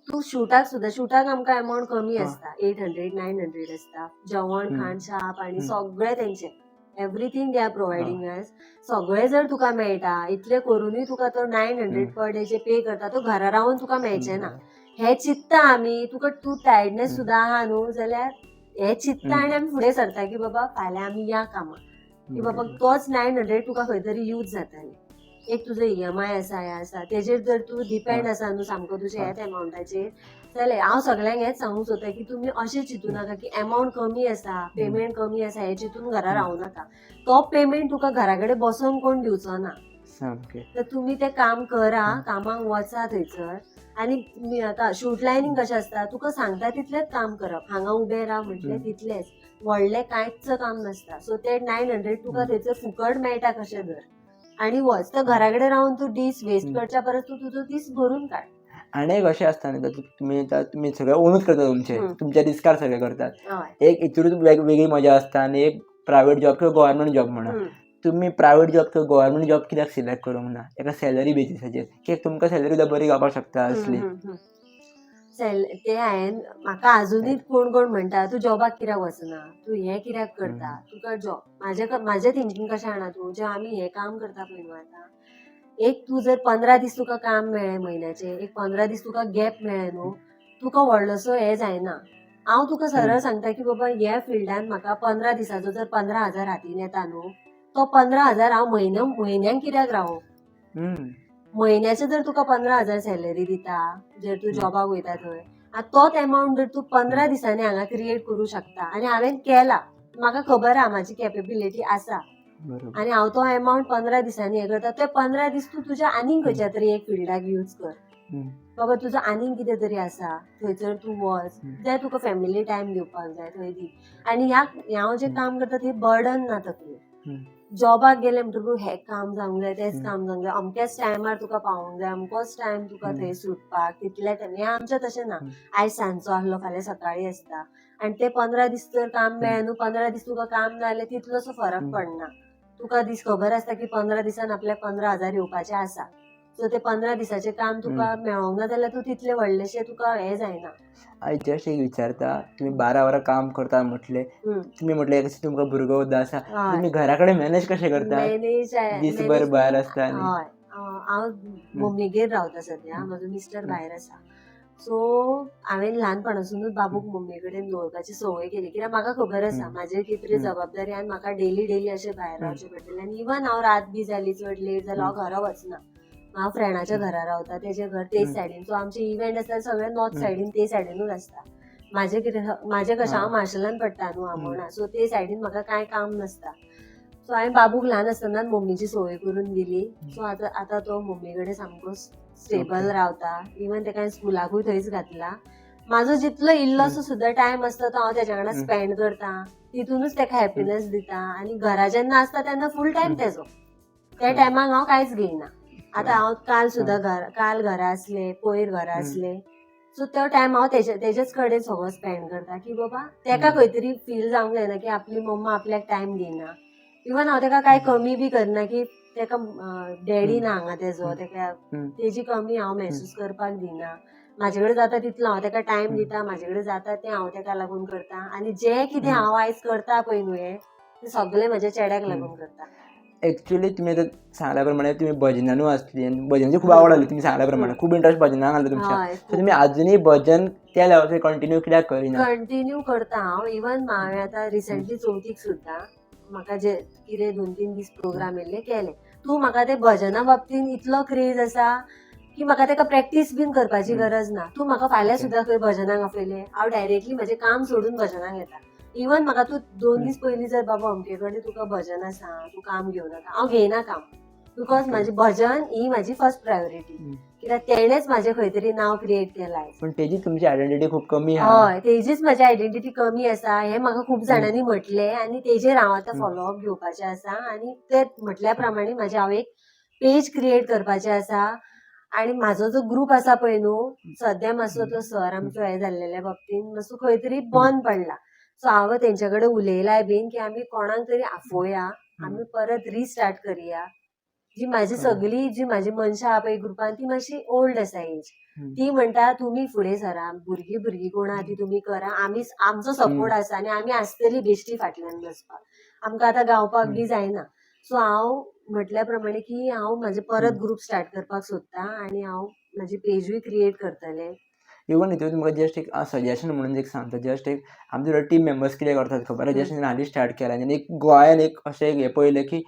तूं शूटाक सुद्दां, शूटाक आमकां एमावंट कमी आसता, 800 900 आसता. जेवण खाण च्या पाणी सगळें तेंचें, everything they are providing us. सगळें जर तुका मेळटा, इतलें करुनूय तुका तो 900 पर डे जे पे करता तो घरा रावून तुका मेळचें ना. हें चिंत्ता आमी. तुका तूं टायर्डनेस सुद्दां आहा न्हू जाल्यार हें चिंत्ता आनी आमी फुडें सरता की बाबा फाल्यां आमी या कामाक, की बाबा तोच 900 तुका खंय तरी यूज जाताले. एक तुजो ईएमआय आसा, हें आसा, तेजेर जर तूं डिपेंड आसा न्हू सामको तुज्या ह्याच एमावंटाचेर जाल्यार हांव सगळ्यांक हेंच सांगूंक सोदता की तुमी अशें चिंतू नाका की एमावंट कमी आसा, पेमेंट कमी आसा, हें चिंतून घरा रावूं नाका. तो पेमेंट तुका घरा कडेन बसोन कोण दिवचो ना. तर तुमी तें काम करा, कामाक वचा थंयसर. आनी आतां शूट लायनींग कशें आसता, तुका सांगता तितलेंच काम करप, हांगा उबें राव म्हटलें तितलेंच, व्हडलें कांयच काम नासता. सो ते 900 तुका थंयसर फुकट मेळटा कशें धर आनी वच. तर घरा कडेन रावन तूं दीस वेस्ट करच्या परस तूं तुजो दीस भरून काड. आनी एक अशें आसता न्ही, तुमी आतां तुमी सगळें ओनूच करता, तुमचें तुमच्या रिस्कार सगळें करतात, एक हितूनच वेगळी मजा आसता आनी एक प्रायवेट जॉब किंवा गव्हर्मेंट जॉब म्हणा, तुमी प्रायवेट जॉब किंवा गव्हर्मेंट जॉब कित्याक सिलेक्ट करूंक ना एका सॅलरी बेसिसाचेर, की तुमकां सॅलरी सुद्दां बरी गावपाक शकता असली? ते हांवें म्हाका आजुनूय कोण कोण म्हणटा तूं जॉबाक कित्याक वचना, तूं हें कित्याक करता, तुका जॉब. म्हाजें थिंकींग कशें जाणा तूं, जें आमी हें काम करता पळय न्हू आतां, एक तूं जर 15 दीस तुका काम मेळ्ळें म्हयन्याचें, एक 15 दीस तुका गॅप मेळ्ळें न्हू, तुका व्हडलोसो हें जायना. हांव तुका सरळ सांगता की बाबा ह्या फिल्डान म्हाका 15 दिसाचो जर 15,000 हातीन येता न्हू, तो 15,000 हांव म्हयन्या म्हयन्याक कित्याक रावूं? म्हयन्याचे जर तुका 15,000 सॅलरी दिता, जर तूं जॉबाक वयता थंय, आतां तोच एमावंट जर तूं 15 दिसांनी हांगा क्रिएट करूं शकता, आनी हांवें केला, म्हाका खबर आहा म्हाजी कॅपेबिलिटी आसा, आनी हांव तो एमावंट 15 दिसांनी हें करता, ते 15 दीस तूं तुज्या आनीक खंयच्या तरी एक फिल्डाक यूज कर. बाबा तुजो आनीक कितें तरी आसा थंयसर तूं वच, जाय तुका फॅमिली टायम दिवपाक जाय थंय दी. आनी ह्या हांव जें काम करता थंय बर्डन ना तकलेर. जॉबाक गेलें म्हणटकूच हें काम जावंक जाय, तेंच काम जावंक जाय, अमक्याच टायमार तुका पावोंक जाय, अमकोच टायम तुका थंय सुटपाक, तितले टायम. हें आमचें तशें ना. आयज सांजचो आसलो फाल्यां सकाळीं आसता आनी ते 15 दीस जर काम मेळ्ळें न्हू, 15 दीस तुका काम ना जाल्यार तितलोसो फरक पडना. तुका दीस खबर आसता की 15 दिसान आपल्याक 15,000 येवपाचे आसा. सो ते 15 दिसाचें काम तुका मेळोंक ना जाल्यार तूं तितलें व्हडलेशें तुका हें जायना. आयज जस्ट एक विचारता, तुमी 12 वरां काम करता म्हटलें, तुमी म्हटलें कशें तुमकां भुरगो सुद्दां आसा, तुमी घरा कडेन मॅनेज कशें करता? मॅनेज दीसभर भायर आसता आनी हय, हांव मम्मीगेर रावता सद्या, म्हजो मिस्टर भायर आसा. सो हांवें ल्हानपणासुनूच बाबूक मम्मी कडेन दवरपाची संवय केली, कित्याक म्हाका खबर आसा म्हाजेर कितली जबाबदारी आनी म्हाका डेली डेली अशें भायर रावचें पडटलें. आनी इवन हांव रात बी जाली, चड लेट जालो, हांव घरा वचना, हांव फ्रेंडाच्या घरा रावता, तेजें घर तेच सायडीन. सो आमचे इव्हेंट आसता सगळे नॉर्थ सायडीन, ते सायडीनूच आसता. म्हाजें कितें, म्हाजें कशें, हांव मार्शलान पडटा न्हू आमोणा, सो ते सायडीन म्हाका कांय काम नासता. सो हांवें बाबूक ल्हान आसतनाच मम्मीची संवय करून दिली. सो आतां आतां तो मम्मी कडेन सामको स्टेबल रावता. इवन तेका हांवें स्कुलाकूय थंयच घातला. म्हाजो जितलो इल्लोसो सुद्दां टायम आसता तो हांव तेज्या वांगडा स्पेंड करता, तितूनच तेका हॅपीनस दिता. आनी घरा जेन्ना आसता तेन्ना फूल टायम तेजो, त्या टायमाक हांव कांयच घेयना. आतां हांव काल सुद्दां घर, काल घरा आसलें, पयर घरा आसलें, सो तो टायम हांव तेजेच कडेन सगळो स्पेंड करता की बाबा तेका खंय तरी फील जावंक जायना की आपली मम्मा आपल्याक टायम दिना. इवन हांव तेका कांय कमी बी करना की तेका डॅडी ना हांगा तेजो, तेका तेजी कमी हांव महसूस करपाक दिना. म्हाजे कडेन जाता तितलो हांव तेका टायम दिता, म्हाजे कडेन जाता तें हांव तेका लागून करता. आनी जें कितें हांव आयज करता पळय न्हू, हें तें सगळें म्हज्या चेड्याक लागून करता. एक्चुअली तुमी आतां सांगल्या प्रमाणे तुमी भजनानू आसली आनी भजनाची खूब आवड आसली तुमी सांगल्या प्रमाणे, खूब इंट्रस्ट भजनाक आसलो तुमच्या. सो तुमी आजुनूय भजन त्या लेवलाचेर कंटिन्यू कित्याक करिना? कंटिन्यू करता हांव. इवन हांवें आतां रिसेंटली चवथीक सुद्दां म्हाका जे कितें 2-3 दीस प्रोग्राम येयल्ले केले. तूं म्हाका ते भजना बाबतीन इतलो क्रेज आसा की म्हाका तेका प्रॅक्टीस बीन करपाची गरज ना. तूं म्हाका फाल्यां सुद्दां खंय भजनाक आपयलें, हांव डायरेक्टली म्हजें काम सोडून भजनाक येता. इवन म्हाका तूं 2 दीस पयलीं जर बाबा अमके कडेन तुका भजन आसा, तूं काम घेवं नाका, हांव घेयना काम, because म्हाजें भजन ही म्हाजी फर्स्ट प्रायोरिटी, कित्याक तेणेच म्हाजें खंय तरी नांव क्रिएट केलां. पण तेजी तुमची आयडेंटिटी खूब कमी आहा. हय, तेजीच म्हाजी आयडेंटिटी कमी आसा हें म्हाका खूब जाणांनी म्हटलें आनी तेजेर हांव आतां फॉलोअप घेवपाचें आसा आनी ते म्हटल्या प्रमाणे म्हाजें हांव एक पेज क्रिएट करपाचें आसा. आनी म्हाजो जो ग्रूप आसा पळय न्हू, सद्या मातसो तो सर आमचो हें जाल्लेल्या बाबतीन मातसो खंय तरी बंद पडला. सो हांव तेंच्या कडेन उलयलाय बीन की आमी कोणाक तरी आफोवया, आमी परत रिस्टार्ट करया. जी म्हाजी सगळी जी म्हाजी मनशां आहा पळय ग्रुपान ती मातशी ओल्ड आसा एज, ती म्हणटा तुमी फुडें सरा, भुरगीं भुरगीं कोण आहा ती तुमी करा, आमी आमचो सपोर्ट आसा आनी आमी आसतली बेश्टी फाटल्यान बसपाक, आमकां आतां गावपाक बी जायना. सो हांव म्हटल्या प्रमाणे की हांव म्हाजें परत ग्रूप स्टार्ट करपाक सोदता आनी हांव म्हाजी पेजूय क्रिएट करतलें. इवन हितून तुमकां जस्ट एक सजेशन म्हणून एक सांगता, जस्ट एक आमचे टीम मेंबर्स कितें करतात खबर आहा, जस्ट हालीं स्टार्ट केलां आनी एक गोंयान एक अशें एक हें पळयलें की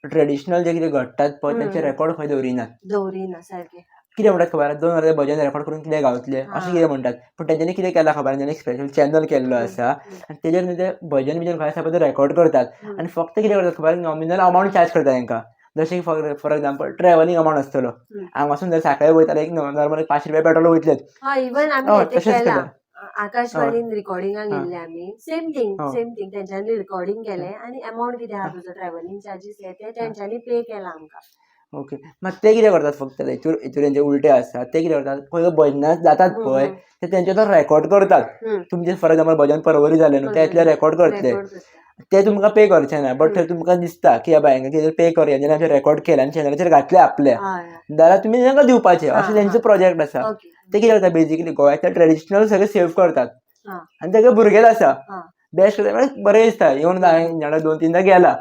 ट्रेडिशनल जे कितें घडटात पळय तेंचे रेकॉर्ड खंय दवरिनात. दवरिना सारकें. कितें म्हणटात खबर आहा, 2 वरां भजन रेकॉर्ड करून कितें गावतलें अशें कितें म्हणटात, पूण तेंच्यांनी कितें केलां खबर आहा, तेंच्यांनी एक स्पेशल चॅनल केल्लो आसा आनी तेजेर न्हू ते भजन बिजन खंय आसा पळय ते रेकॉर्ड करतात आनी फक्त कितें करतात खबर आहा, नॉमिनल अमावंट चार्ज करतात तेंकां. जशें फॉर एग्जाम्पल ट्रॅवलिंग अमावंट आसतलो, हांगासून जर सांखळे वयता एक नॉर्मल 500 रुपया पेट्रोल वयतलेच. हय, इवन आमी तशेंच केलां, केलां. आकाशवाणीन रिकॉर्डिंगाक गेल्ले आमी, सेम थिंग सेम थिंग तेंच्यांनी रिकॉर्डिंग केलें आनी अमावंट कितें आहा तुजो ट्रॅवलिंग चार्जीस हे ते तेंच्यांनी पे केला आमकां. ओके, मात ते कितें करतात फक्त हितूर हितूर तेंचे उलटे आसता, ते कितें करतात पळय भजनां जातात पळय ते तेंचे तो रेकॉर्ड करतात. तुमचें फॉर एग्जाम्पल भजन परवरी जालें न्हू, ते इतलें रेकॉर्ड करतले, ते तुमकां पे करचे ना, बट थंय तुमकां दिसता की बाबा हांकां कितें पे करया, जेन्ना आमचें रेकॉर्ड केलें आनी चॅनलाचेर घातलें आपल्या, जाल्यार तुमी तांकां दिवपाचें, अशें तेंचो प्रोजेक्ट आसा. ते कितें करता बेजिकली गोंयांतले ट्रेडिशनल सगळें सेव करतात आनी तेगे भुरगेच आसा बेस्ट, बरें दिसता. येवन हांवें 2-3 गेला,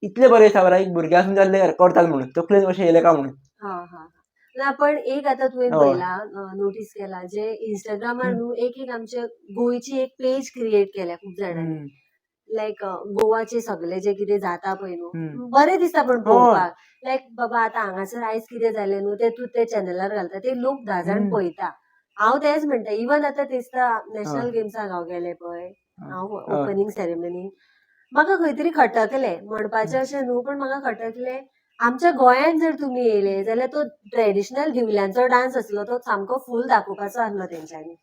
इतले बरें दिसता बरें एक भुरगे आसून जाल्ले करतात म्हणून तकलेन कशें येयलें काय म्हणून. ना पण एक आतां तुवें पळयला, नोटीस केला जे इंस्टाग्रामार न्हू एक एक आमचे गोंयची एक पेज क्रिएट केल्या खूब जाणांनी, लायक गोवाचे सगळे जे कितें जाता पळय न्हू, बरें दिसता पण पळोवपाक, लायक बाबा आतां हांगासर आयज कितें जालें न्हू ते तूं ते चॅनलार घालता, ते लोक 10 जाण पळयता. हांव तेंच म्हणटा, इवन आतां दिसता नॅशनल गेम्साक हांव गेलें पळय, हांव ओपनिंग सेरेमनी, म्हाका खंय तरी खटकलें म्हणपाचें अशें न्हू, पण म्हाका खटकलें आमच्या गोंयांत जर तुमी येयले जाल्यार तो ट्रेडिशनल दिवल्यांचो डांस आसलो तो सामको फूल दाखोवपाचो आसलो तेंच्यांनी.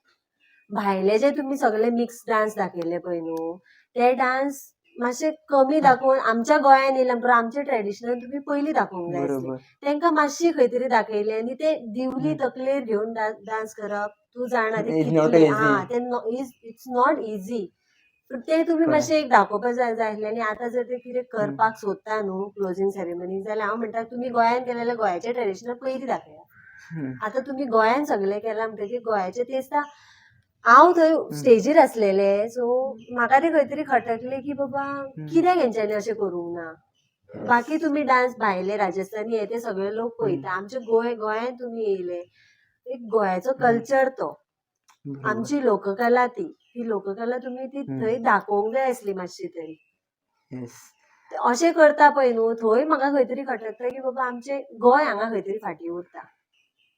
भायले जे तुमी सगळे मिक्स डांस दाखयले पळय न्हू ते डांस मातशे कमी दाखोवन आमच्या गोंयांत येयले म्हणटकीर आमचे ट्रेडिशनल तुमी पयलीं दाखोवंक जाय आसले, तेंकां मातशी खंय तरी दाखयले आनी ते दिवली तकलेर घेवन डांस करप, तूं जाणा ते कितले, हा ते it's not easy, ते तुमी मातशें एक दाखोवपाक जाय आसलें. आनी आतां जर ते कितें करपाक सोदता न्हू क्लोजींग सेरेमनी, जाल्यार हांव म्हणटा तुमी गोंयांत गेले जाल्यार गोंयाचें ट्रेडिशनल पयलीं दाखया. आतां तुमी गोंयांत सगळें केलां म्हणटकीर गोंयाचें तें दिसता. हांव थंय स्टेजीर आसलेलें, सो म्हाका तें खंय तरी खटकलें की बाबा कित्याक हेंच्यांनी अशें करूंक ना. बाकी तुमी डांस भायले राजस्थानी हे ते सगळे लोक पळयता, आमच्या गोंयांत तुमी येयले, एक गोंयाचो कल्चर तो, आमची लोककला ती, ती लोककला तुमी ती थंय दाखोवंक जाय आसली मातशी तरी. अशें करता पळय न्हू थंय म्हाका खंय तरी खटकता की बाबा आमचें गोंय हांगा खंय तरी फाटीं उरता.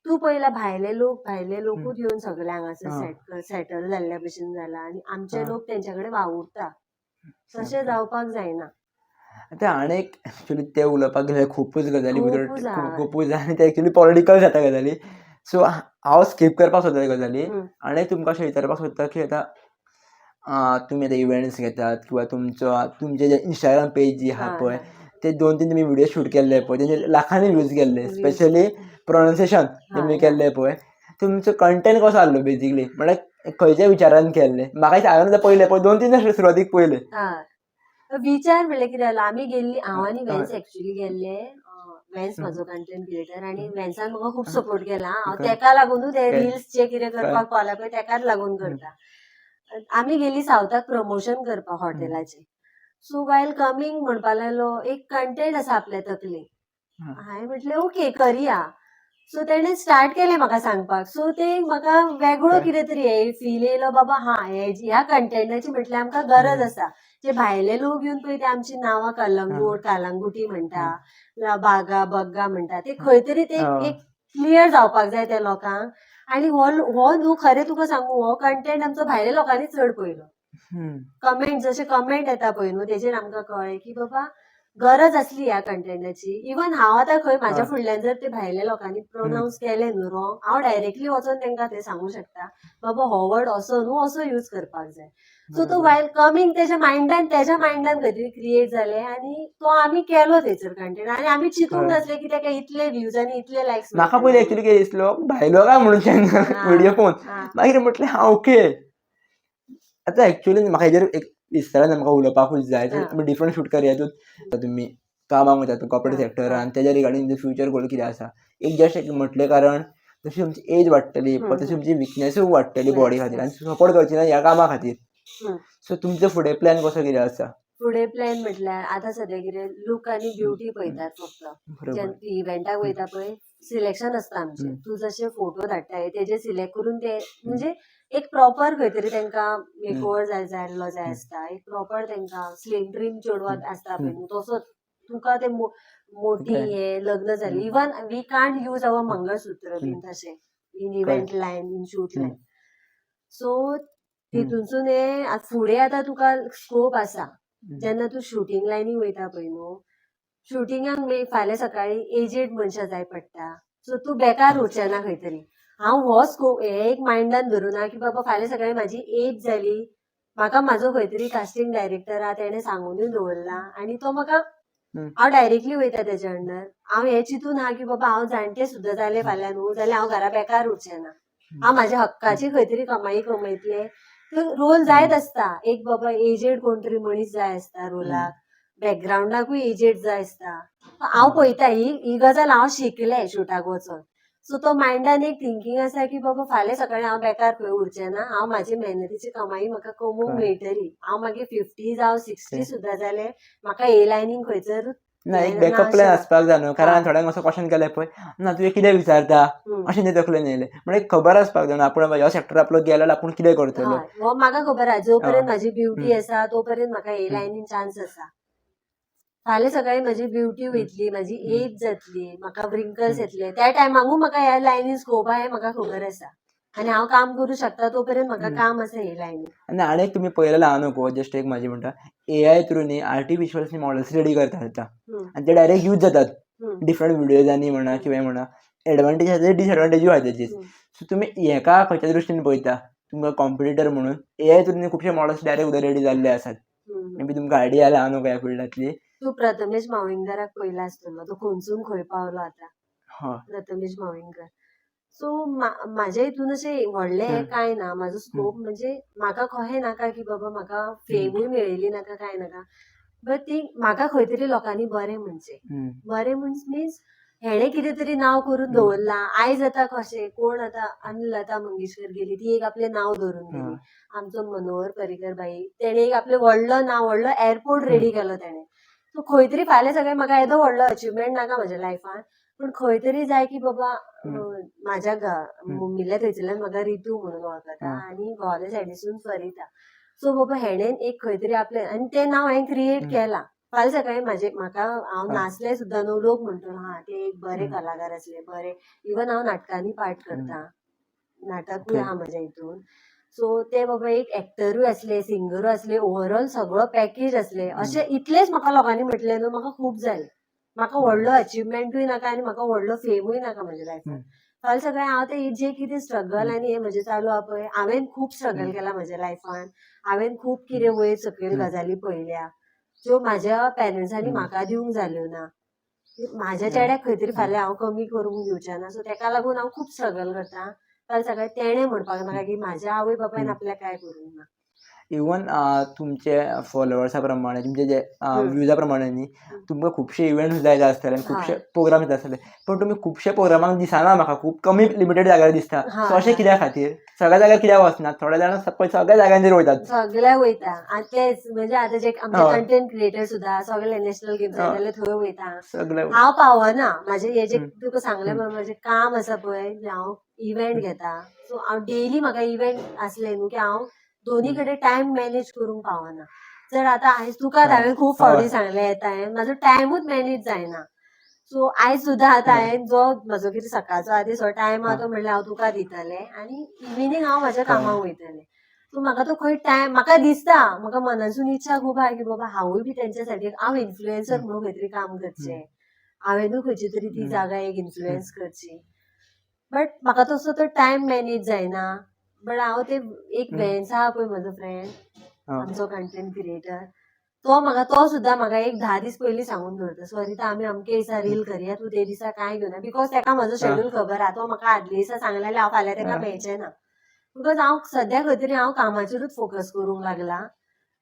तूं पळयला भायले लोक, भायले लोकूच येवन सगळे हांगासर सेटल जाल्ल्या भशेन जाला आनी आमचे लोक तेंच्या कडेन वावुरता, तशें जावपाक जायना. आतां आनी एक एक्चुअली ते उलोवपाक गेल्यार खुबूच गजाली खुबूच, आनी ते एक्चुअली पॉलिटिकल जाता गजाली, सो हांव स्कीप करपाक सोदता गजाली. आनी तुमकां अशें विचारपाक सोदता की आतां तुमी आतां इव्हेंट्स घेतात किंवा तुमचो तुमचे जे इंस्टाग्राम पेज जी आहा पळय ते 2-3 तुमी व्हिडियो शूट केल्ले पळय तेंचे लाखांनी व्यूज गेल्ले, स्पेशली प्रोनाउन्सिएशन तुमी केल्ले पळय, तुमचो कंटेंट कसो आसलो बेजिकली, म्हळ्यार खंयच्या विचारान केल्ले? म्हाका हांवें पळयले पळय 2-3 सुरवातीक पळयले. विचार म्हणल्यार कितें जालो, आमी गेल्ली, हांव आनी वेन्स एक्चुअली गेल्ले, वेन्स म्हाजो कंटेंट क्रिएटर आनी वेन्सान म्हाका खूब सपोर्ट केला, हांव तेका लागुनूच हे रिल्स जे कितें करपाक पावला पळय तेकाच लागून करता. आमी गेली सावथाक प्रमोशन करपाक हॉटेलाचें, सो वायल कमींग म्हणपा लागलो एक कंटेंट आसा आपल्या तकलेक. हांवें म्हटलें ओके करया. सो तेणें स्टार्ट केलें म्हाका सांगपाक. सो ते म्हाका वेगळो कितें तरी हे फील येयलो, बाबा हा हे ह्या कंटेंटाची म्हटल्यार आमकां गरज आसा. जे भायले लोक येवन पळय ते आमची नांवां कलंगूट, कालांगुटी म्हणटा, बागा बग्गा म्हणटा, ते खंय तरी ते एक क्लियर जावपाक जाय त्या लोकांक. आनी हो हो न्हू, खरें तुका सांगू, हो कंटेंट आमचो भायल्या लोकांनी चड पळयलो. कमेंट, जशे कमेंट येता पळय न्हू, तेजेर आमकां कळ्ळें की बाबा गरज आसली ह्या कंटेंटाची. इवन हांव आतां खंय म्हाज्या फुडल्यान जर ते भायल्या लोकांनी प्रोनावन्स केले न्हू रॉंग, हांव डायरेक्टली वचोन तांकां ते सांगू शकता, बाबा हो वर्ड असो न्हू, असो यूज करपाक जाय. सो तो वायल कमींग तेज्या मायंडान खंय तरी क्रिएट जाले आनी तो आमी केलो थंयसर कंटेंट. आनी आमी चिंतूंक नासले की तेका इतले व्यूज आनी इतले लायक्स. म्हाका पयलीं एक्चुअली कितें दिसलो, भायलो काय म्हणून व्हिडिओ पळोवन, मागीर म्हटलें हा ओके. आतां एक्चुअली म्हाका हेजेर एक विस्तारान म्हाका उलोवपाकूच जाय. आमी डिफरंट शूट करया. तुमी कामाक वतात कॉर्पोरेट सेक्टरान, तेज्या रिगार्डींग फ्युचर गोल कितें आसा? एक जस्ट एक म्हटलें, कारण जशी तुमची एज वाडटली तशी तुमची विकनेसूय वाडटली बॉडी खातीर आनी सपोर्ट करची ना ह्या कामा खातीर. सो तुमचो फुडें प्लॅन कसो कितें आसा? फुडें प्लॅन म्हटल्यार आतां सद्या कितें लूक आनी ब्युटी पळयतात फक्त. इव्हेंटाक वयता पळय, सिलेक्शन आसता आमचें. तूं जशे फोटो धाडटाय तेजे सिलेक्ट करून ते म्हणजे एक प्रॉपर खंय तरी तांकां मेकओवर जाय जाल्लो जाय आसता, एक प्रॉपर तांकां स्लीम ट्रीम चेडवां आसता पळय न्हू, तसो तुका ते मोटी हे लग्न जाली, even we can't use our mangalsutra बीन तशें in event line, in shoot line. So तितूनसून हे फुडें आतां तुका स्कोप आसा. जेन्ना तूं शुटींग लायनीक वयता पळय न्हू, शुटिंगाक फाल्यां सकाळीं एजेड मनशां जाय पडटा. सो तूं बेकार उरचें ना खंय तरी. हांव हो स्कोप हे एक मायंडान धरून आहा की बाबा फाल्यां सकाळीं म्हाजी एज जाली, म्हाका म्हाजो खंय तरी कास्टिंग डायरेक्टर आहा, तेणें सांगूनय दवरला आनी तो म्हाका हांव डायरेक्टली वयता तेज्या अंडर. हांव हें चिंतून आहा की बाबा हांव जाणटें सुद्दां जालें फाल्यां न्हू जाल्यार हांव घरा बेकार उरचें ना, हांव म्हाज्या हक्काची खंय तरी कमाई कमयतलें. रोल जायत आसता, एक बाबा एजेड कोण तरी मनीस जाय आसता रोलाक, बॅकग्रावंडाकूय एजेड जाय आसता. हांव पळयता ही ही गजाल हांव शिकलें शुटाक वचोन. सो तो मायंडान एक थिंकींग आसा की बाबा फाल्यां सकाळीं हांव बेकार खंय उरचें ना, हांव म्हाजी मेहनतीची कमाई म्हाका कमोवंक मेळटली. हांव मागीर 50 जावं 60 सुद्दां जालें, म्हाका ए लायनीन खंयसर ना एक बॅकअप प्लॅन आसपाक जाय न्हू, कारण थोड्यांक असो क्वेश्चन केलें पळय ना, तुवें कितें विचारता अशें न्ही तकलेन येयलें. म्हणजे खबर आसपाक जाय न्हू आपूण ह्या सेक्टर आपलो गेलो जाल्यार आपूण कितें करतलो. हो म्हाका खबर आहा, जो पर्यंत म्हाजी ब्युटी आसा तो पर्यंत म्हाका ए लायनीन चान्स आसा. फाल्यां सकाळीं म्हाजी ब्युटी वयतली, म्हाजी एज जातली, म्हाका रिंकल्स येतले, त्या टायमाकूय म्हाका ह्या लायनीन स्कोप आहा हें म्हाका खबर आसा आनी हांव काम करूं शकता तो पर्यंत म्हाका काम आसा हे लायनीन. आनी आनी एक तुमी पळयलें हांव नको, जस्ट एक म्हाजी म्हणटा, एआय थ्रू न्ही आर्टिफिशियल मॉडल्स रेडी करतात आतां आनी ते डायरेक्ट यूज जातात डिफरंट व्हिडियोजांनी म्हणा किंवा म्हणा. एडवांटेज आसा, डिसएडवांटेजूय आहा तेजी. सो तुमी हेका खंयच्या दृश्टीन पळयता तुमकां कॉम्पिटिटर म्हणून? एआय थ्रू खुबशे मॉडल्स डायरेक्ट रेडी जाल्ले आसात, मे बी तुमकां आयडिया आयला न्हू ह्या फिल्डांतली. तूं प्रथमेश माविंगराक पळयला आसतलो, तो खंयसून खंय पावलो आतां. प्रथमेश माविंगर. सो म्हाज्या हितून अशें व्हडलें हें कांय ना. म्हाजो स्कोप म्हणजे म्हाका कहें नाका की बाबा म्हाका फेमूय मेळयली नाका, कांय नाका, बट ती म्हाका खंय तरी लोकांनी बरें म्हणचें. बरें मिन्स हेणें कितें तरी नांव करून दवरलां. आयज आतां कशें कोण आतां आनी लता मंगेशकर गेली, ती एक आपलें नांव दवरून गेली. आमचो मनोहर पर्रीकर बाई, तेणें एक आपलें व्हडलो नांव, व्हडलो एअरपोर्ट रेडी केलो तेणें. सो खंय तरी फाल्यां सगळें म्हाका येदो व्हडलो अचिवमेंट नाका म्हज्या लायफान, पूण खंय तरी जाय की बाबा म्हाज्या मम्मील्या थंयसरल्यान म्हाका रितू म्हणून वळखता आनी घोवाल्या सायडीसून सरिता. सो बाबा हेणें एक खंय तरी आपलें आनी तें नांव हांवें क्रिएट केलां. फाल्यां सकाळीं म्हाजे म्हाका हांव नासलें सुद्दां न्हू, लोक म्हणटलो हा ते एक बरे कलाकार आसले, बरे. इवन हांव नाटकांनी पार्ट करता, नाटकूय आहा म्हाज्या हितून. सो ते बाबा एक एक्टरूय आसले, सिंगरूय आसले, ओवरऑल सगळो पॅकेज आसले, अशें इतलेंच म्हाका लोकांनी म्हटलें न्हू, म्हाका खूब जालें. म्हाका व्हडलो अचिवमेंटूय नाका आनी म्हाका व्हडलो फेमूय नाका म्हज्या लायफान. फाल्यां सकाळीं हांव ते जे कितें स्ट्रगल आनी हें म्हजें चालू आहा पळय, हांवें खूब स्ट्रगल केला म्हज्या लायफान, हांवें खूब कितें वयर सकयल गजाली पळयल्या ज्यो म्हाज्या पेरंट्सांनी म्हाका दिवंक जाल्यो ना. म्हाज्या चेड्याक खंय तरी फाल्यां हांव कमी करूंक दिवचें ना. सो तेका लागून हांव खूब स्ट्रगल करता. फाल्यां सकाळीं तेणें म्हणपाक नाका की म्हाज्या आवय बापायन आपल्याक कांय करूंक ना. इवन तुमचे फॉलोवर्सा प्रमाणे, तुमचे जे व्यूजा प्रमाणे न्ही, तुमकां खुबशे इव्हेंट सुद्दां येता आसतले आनी खुबशे प्रोग्राम येता आसतले, पण तुमी खुबशे प्रोग्रामांक दिसना म्हाका, खूब कमी लिमिटेड जाग्यार दिसता. सो अशें कित्या खातीर? सगळ्या जाग्यार कित्याक वचनात? थोडे जाण सगळ्या जाग्यांचेर वयतात. सगळ्या वयता. आनी तेच म्हणजे आतां जे आमचे कंटेंट क्रिएटर सुद्दां सगळे नॅशनल गेम्स जाल्यार थंय वयता. सगळे. हांव पावना. म्हाजें हे जे तुका सांगलें पळय, म्हाजें काम आसा पळय, हांव इव्हेंट घेता, सो हांव डेली म्हाका इव्हेंट आसले न्हू की हांव दोन्ही कडेन टायम मॅनेज करूंक पावना. जर आतां आयज तुका हांवें खूब फावटी सांगलें येता, हांवें म्हाजो टायमूच मॅनेज जायना. सो आयज सुद्दां आतां हांवें जो म्हजो कितें सकाळचो आदी जो टायम आहा तो म्हणल्यार हांव तुका दितलें आनी इव्हिनींग हांव म्हाज्या कामाक वयतलें. सो म्हाका तो खंय टायम, म्हाका दिसता, म्हाका मनासून इच्छा खूब आहा की बाबा हांवूय बी तेंच्या साठी हांव इन्फ्लुएन्सर म्हणून खंय तरी काम करचें, हांवेनूय खंयची तरी ती जागा एक इन्फ्लुएन्स करची, बट म्हाका तसो तो टायम मॅनेज जायना. बट हांव ते एक वेन्स आहा पळय म्हजो फ्रेंड, आमचो कंटेंट क्रिएटर, तो म्हाका, तो सुद्दां म्हाका एक 10 दीस पयलीं सांगून दवरता, सरिता आमी अमके दिसा रील करया, तूं ते दिसा कांय घेवना, because ताका म्हजो शेड्यूल खबर आहा. तो म्हाका आदले दिसा सांगलें जाल्यार हांव फाल्यां ताका मेळचें ना, because हांव सद्या खंय तरी हांव कामाचेरूच फोकस करूंक लागला.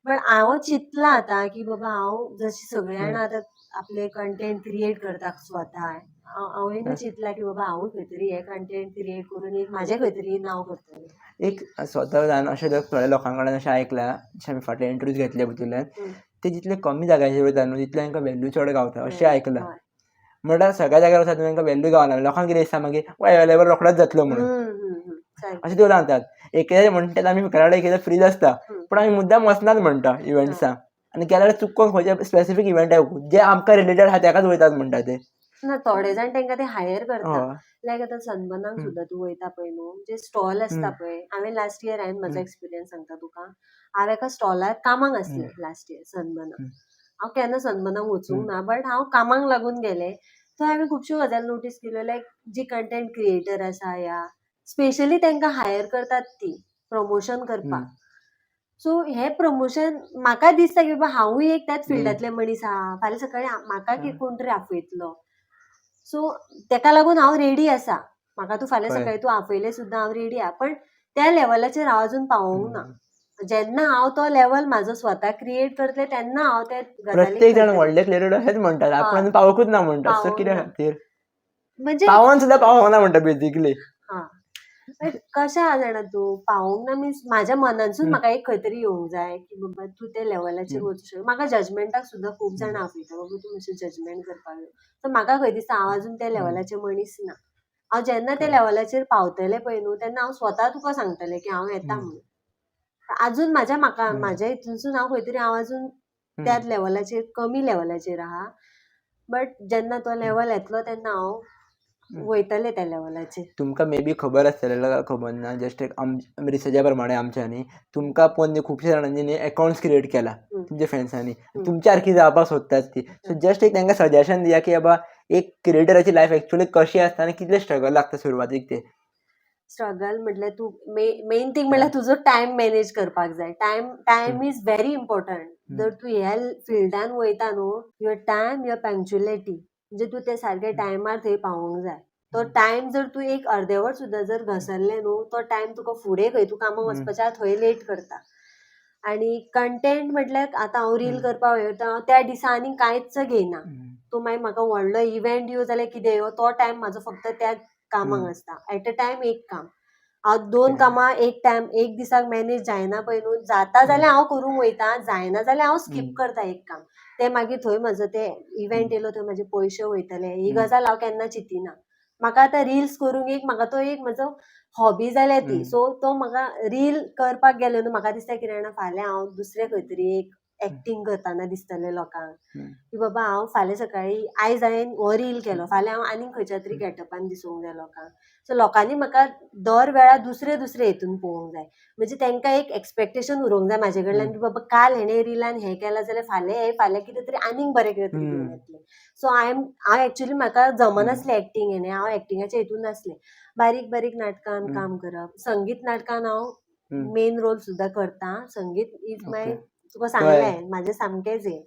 बट हांव चिंतलां आतां की बाबा हांव जशी सगळीं जाणां आतां आपले कंटेंट क्रिएट करता स्वता, हांवेनूय चिंतलां की बाबा हांवूय खंय तरी हे कंटेंट क्रिएट करून एक म्हाजें खंय तरी नांव करतलें. एक स्वता जावन अशें थोड्या लोकां कडल्यान अशें आयकलां, जशें आमी फाटले इंटरव्यूज घेतले भितूरल्यान, ते जितले कमी जाग्यांचेर वयता न्हू तितले तांकां व्हॅल्यू चड गावता अशें आयकलां. म्हणल्यार सगळ्या जाग्यार वचत तांकां व्हॅल्यू गावना. लोकांक कितें दिसता मागीर, अवेलेबल रोखडोच जातलो म्हणून, अशें ते सांगतात. एकदां म्हणटात आमी घरा कडेन एकदां फ्रीज आसता, पूण आमी मुद्दाम वचनात म्हणटा इव्हेंट्सांक, आनी गेल्यार चुकोन खंयच्या स्पेसिफीक इव्हेंटाक जे आमकां रिलेटेड आहा तेकाच वयतात म्हणटा ते. ना, थोडे जाण तांकां ते हायर करता. लायक आतां सनबर्नाक सुद्दां तूं वयता पळय न्हू, जे स्टॉल आसता पळय, हांवें लास्ट इयर, हांवें म्हजो एक्सपिरियन्स सांगता तुका, हांव एका स्टॉलार कामाक आसलें लास्ट इयर सनबर्नाक. हांव केन्ना सनबर्नाक वचूंक ना, बट हांव कामाक लागून गेलें. थंय हांवें खुबश्यो गजाली नोटीस केल्यो, लायक जी कंटेंट क्रिएटर आसा या स्पेशली तांकां हायर करतात ती प्रमोशन करपाक. सो हे प्रमोशन म्हाका दिसता की बाबा हांवूय एक त्याच फिल्डांतलें मनीस आहा, फाल्यां सकाळीं म्हाका कोण तरी आपयतलो, सो तेका लागून हांव रेडी आसा. म्हाका तूं फाल्यां सकाळीं तूं आपयलें सुद्दां हांव रेडी आहा, पण त्या लेवलाचेर हांव अजून पावोंक ना. जेन्ना हांव तो लेवल म्हाजो स्वता क्रिएट करतलें तेन्ना हांव त्या गजालीक प्रत्येक जाण व्हडले क्लियर अशेंच म्हणटात, आपण पावोकूच ना म्हणटात. सो पावोंक कित्या ना. खातीर? म्हणजे पावोन सुद्दां पावोंक ना म्हणटा बेजिकली. हा, कशें आहा जाणा, तूं पावोंक ना मिन्स म्हाज्या मनानसून म्हाका एक खंय तरी येवंक जाय की बाबा तूं त्या लेवलाचेर वचूं शकता. म्हाका जजमेंटाक सुद्दां खूब जाणां आपयता, बाबा तूं मातशें जजमेंट करपाक जाय. सो म्हाका खंय दिसता हांव अजून त्या लेवलाचेर मनीस ना. हांव जेन्ना त्या लेवलाचेर पावतलें पळय न्हू, तेन्ना हांव स्वता तुका सांगतलें की हांव येता म्हणून. अजून म्हाज्या म्हाका म्हाज्या हितूनसून हांव खंय तरी हांव अजून त्याच लेवलाचेर, कमी लेवलाचेर आहा, बट जेन्ना तो लेवल येतलो तेन्ना हांव वयतलें त्या लेवलाचेर. तुमकां मे बी खबर आसतलें काय खबर ना, जस्ट एक रिसर्चा प्रमाणे आमच्यांनी तुमकां पळोवन खुबशे जाणांनी न्ही अकाउंट्स क्रिएट केला तुमच्या फ्रेंड्सांनी, तुमच्या सारकी जावपाक सोदतात ती. सो जस्ट एक तांकां सजेशन दिया की बाबा एक क्रिएटराची लायफ एक्चुअली कशी आसता आनी कितले स्ट्रगल लागता सुरवातीक ते. स्ट्रगल म्हटल्यार तूं मेन थिंग म्हटल्यार तुजो टायम मॅनेज करपाक जाय. Time is very important. जर तूं ह्या फिल्डान वयता न्हू, your time, your पँक्च्युअलिटी, म्हणजे तूं ते सारके टायमार थंय पावोंक जाय. तो टायम जर तूं एक अर्दें वर सुद्दां जर घसरलें न्हू, तो टायम तुका फुडें खंय तूं कामाक वचपाचें आहा थंय लेट करता. आनी कंटेंट म्हटल्यार आतां हांव रील करपाक वयता, हांव त्या दिसा आनी कांयच घेयना. तो मागीर म्हाका व्हडलो इव्हेंट यो जाल्यार कितें यो, तो टायम म्हाजो फक्त त्या कामाक आसता. एट अ टायम एक काम. हांव दोन कामां एक टायम एक दिसाक मॅनेज जायना पळय न्हू, जाता जाल्यार हांव करूंक वयता, जायना जाल्यार हांव स्कीप करता एक काम. ते मागीर थंय म्हजो ते इव्हेंट येयलो थंय म्हाजे पयशे वयतले ही गजाल हांव केन्ना चिंतिना. म्हाका आतां रिल्स करूंक एक म्हाका तो एक म्हजो हॉबी जाल्या ती. सो तो म्हाका रील करपाक गेले न्हू, म्हाका दिसता कितें जाणा, फाल्यां हांव दुसरें खंय तरी एक एक्टींग करतना दिसतलें लोकांक की बाबा हांव फाल्यां सकाळीं, आयज हांवें हो रील केलो, फाल्यां हांव आनीक खंयच्या तरी गेटअपान दिसूंक जाय लोकांक. सो लोकांनी म्हाका दर वेळा दुसरे दुसरे हितून पळोवंक जाय, म्हणजे तांकां एक एक्सपेक्टेशन उरोंक जाय म्हाजे कडल्यान की बाबा काल हेणें रिलान हें केलां जाल्यार फाल्यां हें, फाल्यां कितें तरी आनीक बरें कितें तरी घेवन येतलें. सो I am, हांव एक्चुली म्हाका जमनासलें एक्टींग हेणें, हांव एक्टिंगाच्या हितून नासलें. बारीक बारीक नाटकान काम करप, संगीत नाटकान हांव मेन रोल सुद्दां करता. संगीत is my, तुका सांगलें, म्हाजें सामकेंच हें.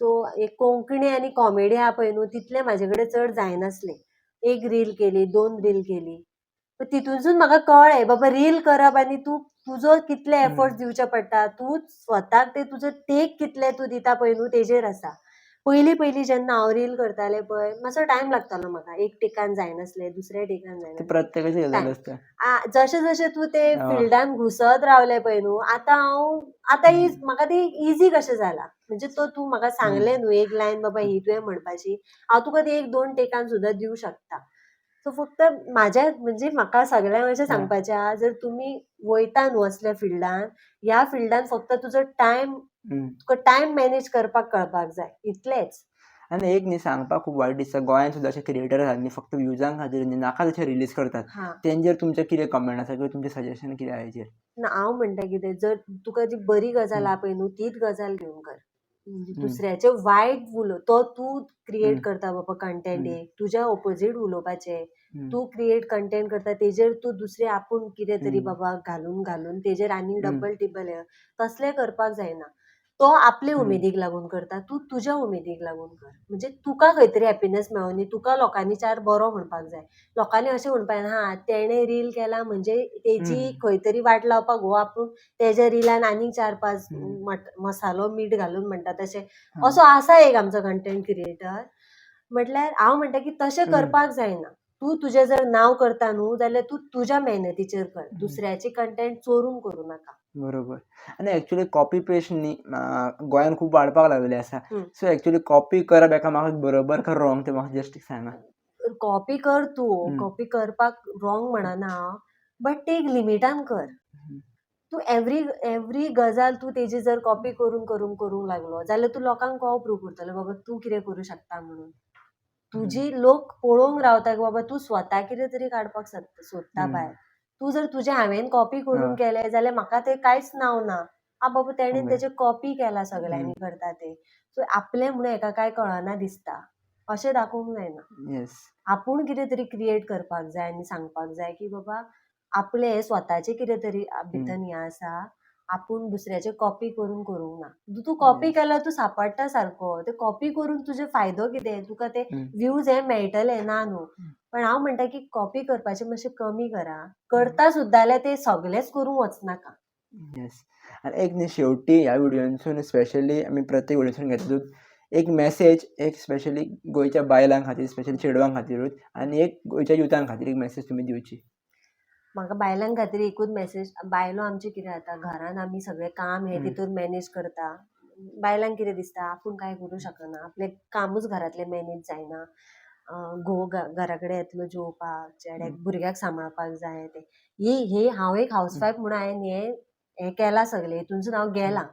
सो एक कोंकणी आनी कॉमेडी आहा पळय न्हू, तितलें म्हाजे कडेन चड जायनासलें. एक रील केली, दोन रील केली, तितूनसून म्हाका कळ्ळें बाबा रील करप आनी तूं तुजो कितले एफर्ट्स दिवचे पडटा, तूं स्वताक ते तुजो टेक कितले तूं दिता पळय न्हू तेजेर आसा. पयलीं पयलीं जेन्ना हांव रील करतालें पळय, मातसो टायम लागतालो म्हाका. एक टेकान जायनासलें, दुसऱ्या टेकान ते जायनासलें. प्रत्येकाची गजाल टायम आसता. जशें जशें तूं ते फिल्डान घुसत रावलें पळय न्हू, आतां हांव आतां म्हाका ती इजी कशें जालां. म्हणजे तो तूं म्हाका सांगलें न्हू एक लायन बाबा ही तुवें म्हणपाची, हांव तुका ती एक दोन टेकान सुद्दां दिवं शकता. सो फक्त म्हाज्या म्हणजे म्हाका सगळ्यांक अशें सांगपाचें आहा, जर तुमी वयता न्हू असल्या फिल्डान, ह्या फिल्डान फक्त तुजो टायम, तुका टायम मॅनेज करपाक कळपाक जाय, इतलेंच. आनी एक न्ही सांगपाक खूब वायट दिसता, गोंयांत सुद्दां अशे क्रिएटर आसात न्ही, फक्त व्यूजां खातीर न्ही नाका तशें रिलीज करतात. तेंचेर तुमचें कितें कमेंट आसा किंवा तुमचें सजेशन कितें आहा हेजेर? ना, हांव म्हणटा कितें, जर तुका जी बरी गजाल आहा पळय न्हू तीच गजाल घेवन कर. दुसऱ्याचें वायट उलो तो तूं क्रिएट करता बाबा कंटेंट, एक तुज्या ओपोजीट उलोवपाचें तूं क्रिएट कंटेंट करता, तेजेर तूं दुसरें आपूण कितें तरी बाबा घालून घालून तेजेर आनी डबल टिबल, तसलें करपाक जायना. तो आपले उमेदीक लागून करता, तूं तुज्या उमेदीक लागून कर. म्हणजे तुका खंय तरी हॅपिनस मेळोनी, तुका लोकांनी चार बरो म्हणपाक जाय. लोकांनी अशें म्हणपाक जायना हा तेणें रील केला म्हणजे तेजी खंय तरी वाट लावपाक हो आपूण तेज्या रिलान आनीक चार पांच मसालो मीठ घालून म्हणटा तशें. असो आसा एक आमचो कंटेंट क्रिएटर. म्हटल्यार हांव म्हणटा की तशें करपाक जायना. तूं तुजें जर नांव करता न्हू जाल्यार तूं तुज्या मेहनतीचेर कर, दुसऱ्याचे कंटेंट चोरून करूं नाका. बरोबर. आनी एक्चुली कॉपी पेस्ट न्ही गोंयान खूब वाडपाक लागलेली आसा. सो एक्चुली कॉपी करप एका म्हाका बरोबर काय रॉंग तें म्हाका जस्ट सांगा. कॉपी कर तूं, कॉपी करपाक रॉंग म्हणना हांव, बट ते एक लिमिटान कर. तूं एवरी एवरी गजाल तूं तेजी जर कॉपी करून करून करूंक लागलो जाल्यार तूं लोकांक कहो प्रूव करतलो बाबा तूं कितें करूं शकता म्हणून. तुजी लोक पळोवंक रावता की बाबा तूं स्वता कितें तरी काडपाक सोदता भायर. तूं जर तुजें हांवें कॉपी करून केलें जाल्यार म्हाका तें कांयच नांव ना, आ बाबा तेणें तेजें कॉपी केलां सगळ्यांनी करता तें. सो आपलें म्हणून हेका कांय कळना दिसता, अशें दाखोवंक जायना. आपूण कितें तरी क्रिएट करपाक जाय आनी सांगपाक जाय की बाबा आपलें हें स्वताचें कितें तरी भितर हें आसा, आपूण दुसऱ्याचें कॉपी करून करूंक ना. तूं कॉपी केल्यार तूं सांपडटा सारको, ते कॉपी करून तुजे फायदो कितें, तुका ते व्यूज हे मेळटले ना न्हू. पण हांव म्हणटा की कॉपी करपाचें मातशें कमी करा, करता सुद्दां जाल्यार ते सगलेंच करूंक वचनाका. येस. आनी एक न्ही शेवटी ह्या व्हिडियोनसून स्पेशली आमी प्रत्येक व्हिडियोसून घेतले एक मॅसेज, एक स्पेशली गोंयच्या बायलां खातीर, स्पेशली चेडवां खातीरूच, आनी एक गोंयच्या युथां खातीर एक मॅसेज तुमी दिवची. म्हाका बायलां खातीर एकूच मॅसेज, बायलो आमचें कितें जाता घरान आमी सगळें काम हें तितून मॅनेज करता. बायलांक कितें दिसता आपूण कांय करूं शकना, आपलें कामूच घरांतलें मॅनेज जायना, घोव घरा कडेन येतलो जेवपाक, चेड्याक भुरग्याक सांबाळपाक जाय. तें ही हांव एक हावसवायफ म्हणून हांवें हें केलां सगळें, हितूनसून हांव गेलां,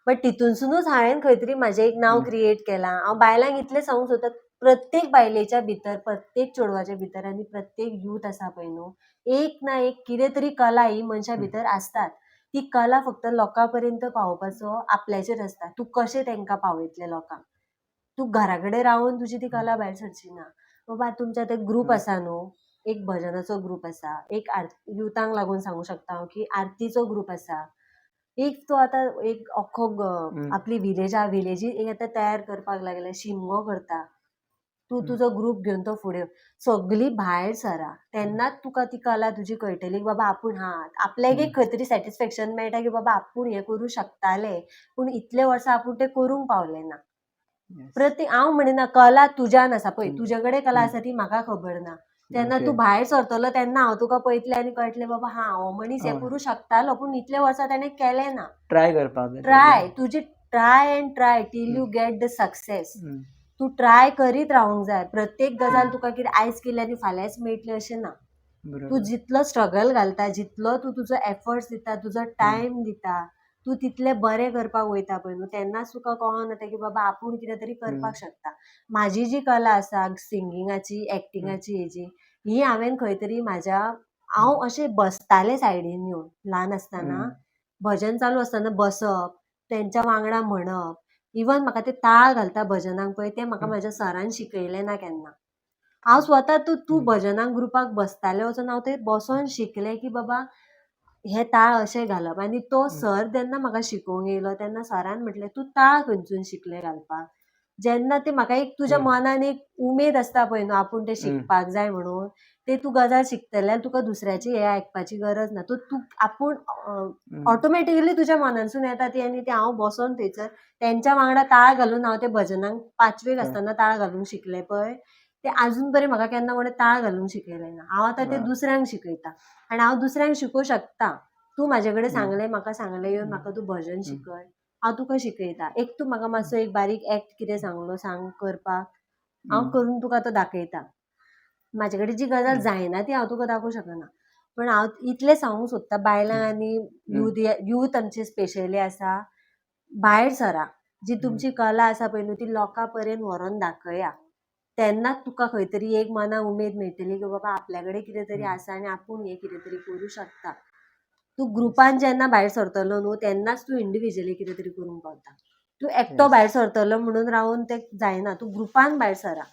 बट तितूनसुनूच हांवें खंय तरी म्हाजें एक नांव क्रिएट केलां. हांव बायलांक इतलें सांगूंक सोदता, प्रत्येक बायलेच्या भितर, प्रत्येक चेडवाच्या भितर आनी प्रत्येक यूथ आसा पळय न्हू, एक ना एक कितें तरी कला ही मनशा भितर आसतात. ती कला फक्त लोकां पर्यंत पावोवपाचो आपल्याचेर आसता, तूं कशें तांकां पावयतलें लोकांक. तूं घरा कडेन रावन तुजी ती कला भायर सरची ना. बाबा तुमच्या ते ग्रूप आसा न्हू, एक भजनाचो ग्रूप आसा, एक युथांक लागून सांगूं शकता हांव की आरतीचो ग्रूप आसा, एक तो आतां एक अख्खो आपली विलेज आहा, विलेजी एक आतां तयार करपाक लागले, शिमगो करता, तूं तुजो ग्रूप घेवन तो फुडें सगळीं भायर सरा, तेन्नाच तुका ती कला तुजी कळटली बाबा आपूण हा आपल्याक एक खंय तरी सॅटिस्फॅक्शन मेळटा की बाबा आपूण हें करूं शकतालें, पूण इतले वर्सां आपूण तें करूंक पावलें ना. प्रत्येक हांव म्हणिना कला तुज्यान आसा, पळय तुजे कडेन कला आसा ती म्हाका खबर ना, तेन्ना तूं भायर सरतलो तेन्ना हांव तुका पळयतलें आनी कळटलें बाबा हा हो मनीस हें करूं शकतालो, पूण इतले वर्सां ताणें केलें ना. ट्राय करपाक, ट्राय, तुजी try and try till you get the success. तूं ट्राय करीत रावंक जाय. प्रत्येक गजाल तुका कितें आयज केली आनी फाल्यांच मेळटली अशें ना. तूं जितलो स्ट्रगल घालता, जितलो तूं तुजो एफर्ट्स दिता, तुजो टायम दिता, तूं तितलें बरें करपाक वयता पळय न्हू, तेन्नाच तुका कळोन येता की बाबा आपूण कितें तरी करपाक शकता. म्हाजी जी कला आसा सिंगिंगाची, एक्टिंगाची, हेजी ही हांवें खंय तरी म्हाज्या हांव अशें बसतालें सायडीन येवन ल्हान आसतना, भजन चालू आसतना बसप, तेंच्या वांगडा म्हणप, इवन म्हाका ते ताळ घालता भजनाक पळय तें म्हाका म्हाज्या सरान शिकयलें ना केन्ना. हांव स्वता तूं भजनाक ग्रुपाक बसतालें वचून हांव थंय बसोन शिकलें की बाबा हे ताळ अशें घालप. आनी तो सर जेन्ना म्हाका शिकोवंक येयलो तेन्ना सरान म्हटलें तूं ताळ खंयसून शिकलें घालपाक. जेन्ना ते म्हाका एक तुज्या मनान एक उमेद आसता पळय न्हू आपूण तें शिकपाक जाय म्हणून, ते तूं गजाल शिकतलें जाल्यार तुका दुसऱ्याची हें आयकपाची गरज ना. तो तूं आपूण ऑटोमॅटिकली तुज्या मनांसून येता ती. आनी ते हांव बसोन थंयसर तेंच्या वांगडा ताळ घालून हांव ते भजनाक पांचवेक आसतना ताळ घालूंक शिकलें पळय, ते आजून पर्यंत म्हाका केन्ना कोणें ताळ घालूंक शिकयलें ना. हांव आतां ते दुसऱ्यांक शिकयता आनी हांव दुसऱ्यांक शिकोवंक शकता. तूं म्हाजे कडेन सांगलें, म्हाका सांगलें येवन म्हाका तूं भजन शिकय, हांव तुका शिकयता. एक तूं म्हाका मातसो एक बारीक एक्ट कितें सांगलो सांग करपाक, हांव करून तुका तो दाखयता. म्हाजे कडेन जी गजाल जायना ती हांव तुका दाखोवंक शकना. पण हांव इतलें सांगूंक सोदता बायलांक आनी यूथ आमचे स्पेशली आसा, भायर सरा. जी तुमची कला आसा पळय न्हू ती लोकां पर्यंत व्हरोन दाखया. तेन्नाच तुका खंय तरी एक मनाक उमेद मेळटली की बाबा आपल्या कडेन कितें तरी आसा आनी आपूण हें कितें तरी करूं शकता. तूं ग्रुपान जेन्ना भायर सरतलो न्हू तेन्नाच तूं इंडिविज्युअली कितें तरी करूंक पावता. तूं एकटो भायर सरतलो म्हणून रावन तें जायना. तूं ग्रुपान भायर सरा.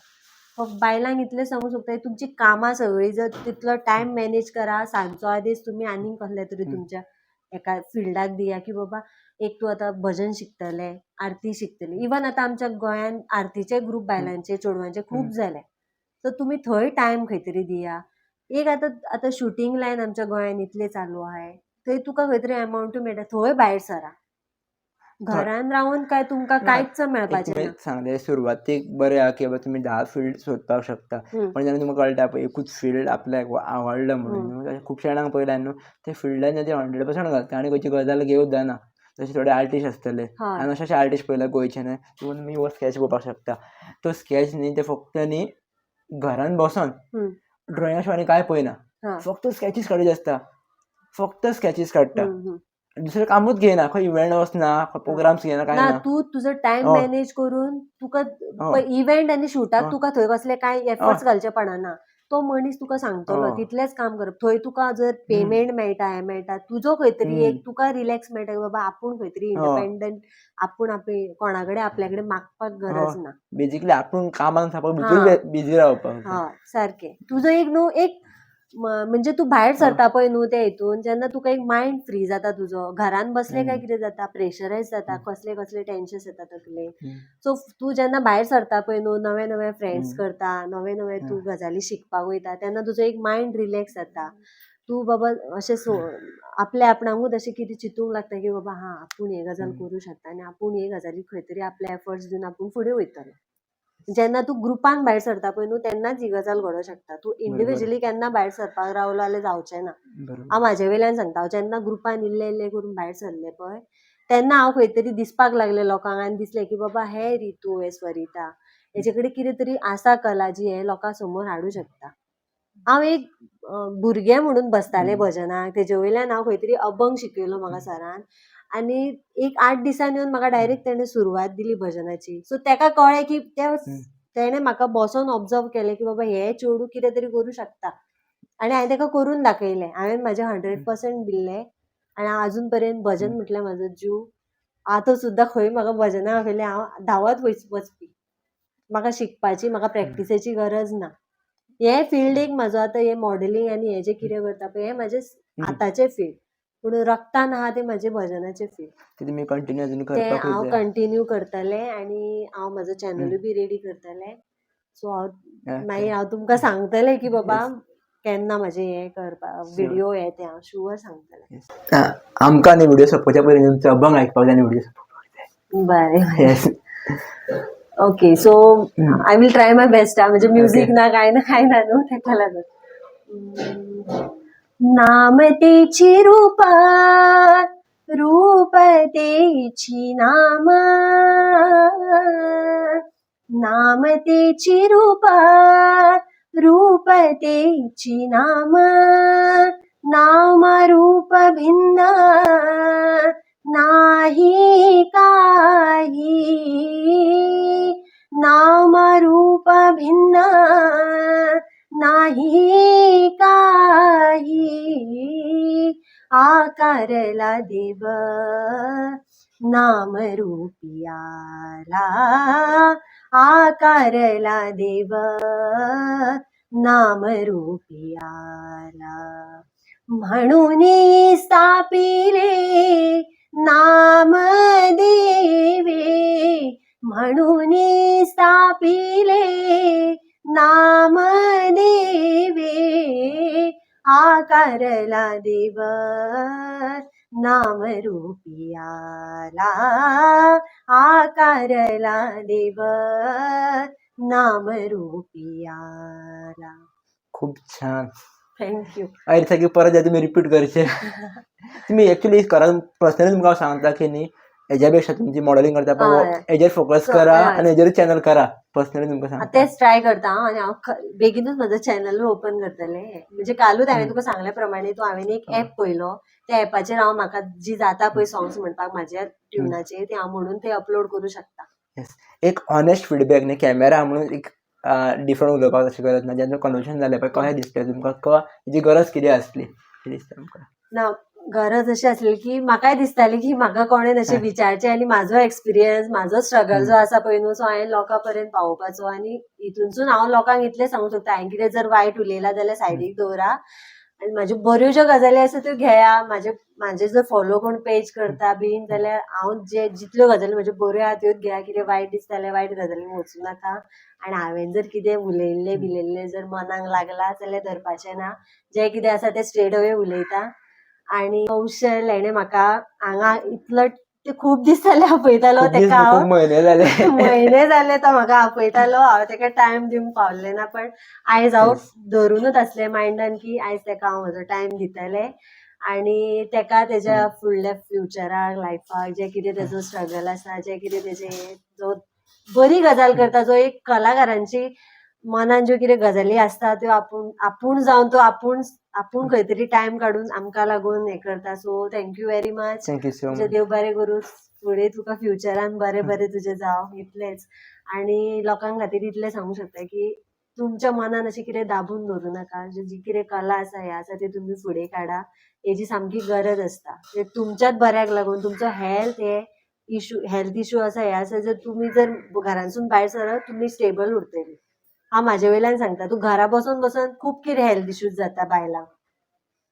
फक्त बायलांक इतलें सांगूंक सोदता तुमची कामां सगळीं जर तितलो टायम मॅनेज करा. सांजचो आदेश तुमी आनीक कसले तरी तुमच्या एका फिल्डाक दिया की बाबा एक तूं आतां भजन शिकतलें, आरती शिकतली. इवन आतां आमच्या गोंयांत आरतीचे ग्रूप बायलांचे चेडवांचे खूब जाले. सो तुमी थंय टायम खंय तरी दिया. एक आतां आतां शुटींग लायन आमच्या गोंयांत इतलें चालू आहाय, थंय तुका खंय तरी एमावंटूय मेळटा, थंय भायर सरा. घरान रावन काय तुमकां कांयच मेळपाचें ना. सांगले सुरवातीक बरें आहा की बाबा तुमी 10 फिल्ड सोदपाक शकता, पण जेन्ना तुमकां कळटा पळय एकूच फिल्ड आपल्याक आवडलो म्हणून, खुबश्या जाणांक पळयला न्हू ते फिल्डान ते 100% घालता आनी खंयची गजाल घेवच जायना. तशे थोडे आर्टिस्ट आसतले, हांवें अशे अशे आर्टिस्ट पळयला गोंयचे न्हय, तुमी हो स्कॅच पळोवपाक शकता. तो स्कॅच न्ही ते फक्त न्ही घरान बसोन ड्रॉइंगा शिवाय आनी कांय पळयना, फक्त स्कॅचीस काडीत आसता, फक्त स्कॅचीस काडटा, दुसरें कामूच घेयना, खंय इव्हेंट वचना, खंय प्रोग्राम्स घेयना, कांय ना. तूं तुजो टायम मॅनेज करून तुका इव्हेंट आनी शुटाक तुका थंय कसले कांय एफर्ट्स घालचे पडना. तो मनीस तुका सांगतलो तितलेंच काम करप. थंय तुका जर पेमेंट मेळटा, हें मेळटा, तुजो खंय तरी एक तुका रिलॅक्स मेळटा की बाबा आपूण खंय तरी इंडिपेंडंट, आपूण कोणा कडेन आपल्या कडेन मागपाक गरज ना. बेजिकली आपूण कामाक भितर बिजी रावपाक. हय सारकें. तुजो एक न्हू एक म्हणजे तूं भायर सरता पळय न्हू त्या हितून, जेन्ना तुका एक मायंड फ्री जाता तुजो. घरान बसले काय कितें जाता, प्रेशरायज जाता, कसले कसले टेंशन्स येता तकलेक. सो तूं जेन्ना भायर सरता पळय न्हू, नवे नवे फ्रेंड्स करता, नवे नवे तूं गजाली शिकपाक वयता, तेन्ना तुजो एक मायंड रिलॅक्स जाता. तूं बाबा अशें सो आपल्या आपणाकूच अशें कितें चिंतूंक लागता की बाबा हां आपूण हे गजाल करूं शकता आनी आपूण हे गजाली खंय तरी आपले एफर्ट्स दिवन आपूण फुडें वयतलो. जेन्ना तूं ग्रुपान भायर सरता पळय न्हू तेन्नाच ही गजाल घडोवंक शकता. तूं इंडिविज्युअली केन्ना भायर सरपाक रावलो जाल्यार जावचें ना. हांव म्हाजे वयल्यान सांगता, हांव जेन्ना ग्रुपान इल्लें इल्लें करून भायर सरलें पळय तेन्ना हांव खंय तरी दिसपाक लागलें लोकांक आनी दिसलें की बाबा हें रितू, हें स्वरिता, हेजे कडेन कितें तरी आसा कला जी हें लोकां समोर हाडूं शकता. हांव एक भुरगें म्हणून बसतालें भजनाक, तेजे वयल्यान हांव खंय तरी अभंग शिकयलो म्हाका सरान आनी एक 8 दिसांनी येवन म्हाका डायरेक्ट तेणें सुरवात दिली भजनाची. सो तेका कळ्ळें की तेणें म्हाका बसोन ऑब्जर्व केलें की बाबा हें चेडूं कितें तरी करूं शकता आनी हांवें तेका करून दाखयलें. हांवें म्हाजें 100% दिल्लें आनी हांव अजून पर्यंत भजन म्हटल्यार म्हाजो जीव. आतां सुद्दां खंय म्हाका भजनां दाखयलें हांव धांवत वचपी. म्हाका शिकपाची, म्हाका प्रॅक्टिसेची गरज ना. हें फिल्ड एक म्हाजो आतां हें मॉडलिंग आनी हें जें कितें करता पळय हें म्हाजें आतांचें फिल्ड, पूण रक्तान आहा तें म्हाजें भजनाचें फिल्ड. ते तुमी कंटिन्यू अजून तें करपाकूच हांव जाय. कंटिन्यू करतलें आनी हांव म्हाजो चॅनलूय बी रेडी करतलें. सो हांव मागीर हांव तुमकां सांगतलें की बाबा केन्ना म्हाजें हें करपाक व्हिडियो हे ते हांव शुअर सांगतलें. आमकां न्ही व्हिडियो सोंपोवच्या पयलीं तुमचो अभंग आयकपाक जाय आनी व्हिडियो सोंपोवपाक जाय. बरें, okay. So I will try my best. म्हणजे म्युझिक ना काय ना काय ना न्हू तेका लागून. नाम तेची रूप, रूप तेची नाम, नाम तेची रूप, रूप तेची नाम, नाम रूप भिन्न नाही काही, नाम रूप भिन्न नाही काही, आकारला देव नाम रूपियाला, आकारला देव नाम रूपियाला, म्हणून स्थापिले नाम देवे, म्हणून स्थापिले नाम देवे आकारला देव, नाम रूपियाला आकारला देव, नाम रूपियाला. खूप छान. Thank you. अरे सगळी परत एकदा तुम्ही रिपीट करचे. तुम्ही ऍक्च्युली करा, पर्सनली तुमकां हांव सांगता की न्ही, हेज्या पेक्षा तुमची मॉडेलिंग करता पळय, हेजेर फोकस करा आनी हेजेर चॅनल करा. पर्सनली तुमकां सांगता. तेच ट्राय करता हांव आनी हांव बेगीनूच म्हजो चॅनल ओपन करतलें. म्हणजे कालूच हांवें तुका सांगल्या प्रमाणे तूं हांवें एक एप पळयलो, त्या एपाचेर हांव म्हाका जी जाता पळय सॉंग्स म्हणपाक म्हाज्या ट्युनाचेर ते हांव म्हणून ते अपलोड करूं शकता. एक ऑनेस्ट फिडबॅक न्ही, कॅमेरा म्हणून एक डिफरंट उलोवपाक अशें गरज ना. जेन्ना कन्वर्सेशन जालें पळय, कशें दिसलें तुमकां, हेजी गरज कितें आसली अशें दिसता तुमकां? ना, गरज अशी आसली की म्हाकाय दिसताली की म्हाका कोणें अशें विचारचें आनी म्हाजो एक्सपिरियन्स, म्हाजो स्ट्रगल जो आसा पळय न्हू, सो हांवें लोकां पर्यंत पावोवपाचो आनी हितूनसून हांव लोकांक इतलें सांगूंक सोदता, हांवें कितें जर वायट उलयलां जाल्यार सायडीक दवरा आनी म्हाज्यो बऱ्यो ज्यो गजाली आसा त्यो घेया. म्हाजे जर फॉलो कोण पेज करता बीन जाल्यार हांव जे जितल्यो गजाली म्हाज्यो बऱ्यो आहा त्योच घेया, कितें वायट दिसता जाल्यार वायट गजालींक वचूं नाका. आनी हांवें जर कितें उलयल्लें बिलयल्लें जर मनाक लागलां जाल्यार धरपाचें ना, जें कितें आसा तें स्ट्रेट अवे उलयता. आनी कौशल हेणें म्हाका हांगा इतलो ते खूब दीस जाले आपयतालो खूब दीस तेका न्हू, हांव खूब म्हयने जाले. म्हयने जाले तो म्हाका आपयतालो, हांव तेका टायम दिवंक पावलें ना. पण आयज हांव धरुनूच आसलें मायंडान की आयज तेका हांव म्हजो टायम दितलें आनी तेका तेज्या फुडल्या फ्युचराक, लायफाक जें कितें तेजो स्ट्रगल आसा, जें कितें तेजें जो बरी गजाल करता, जो एक कलाकारांची मनान ज्यो कितें गजाली आसता त्यो आपूण आपूण जावन तो आपूण आपूण खंय तरी टायम काडून आमकां लागून हें करता. So thank you very much. Thank you so तुजें मच. देव बरें करूं, फुडें तुका फ्युचरान बरें बरें तुजें जावं इतलेंच. आनी लोकां खातीर इतलें सांगूंक शकता की तुमच्या मनान अशें कितें दाबून दवरूं नाका, जी कितें कला आसा हें आसा ती तुमी फुडें काडा, हेजी सामकी गरज आसता. ते तुमच्याच बऱ्याक लागून, तुमचो हेल्थ हे इशू, हेल्थ इशू आसा हें आसा, जर तुमी जर घरांसून भायर सरत तुमी स्टेबल उरतली. हांव म्हाजे वयल्यान सांगता, तूं घरा बसून बसून खूब कितें हेल्थ इश्यूज जाता बायलांक.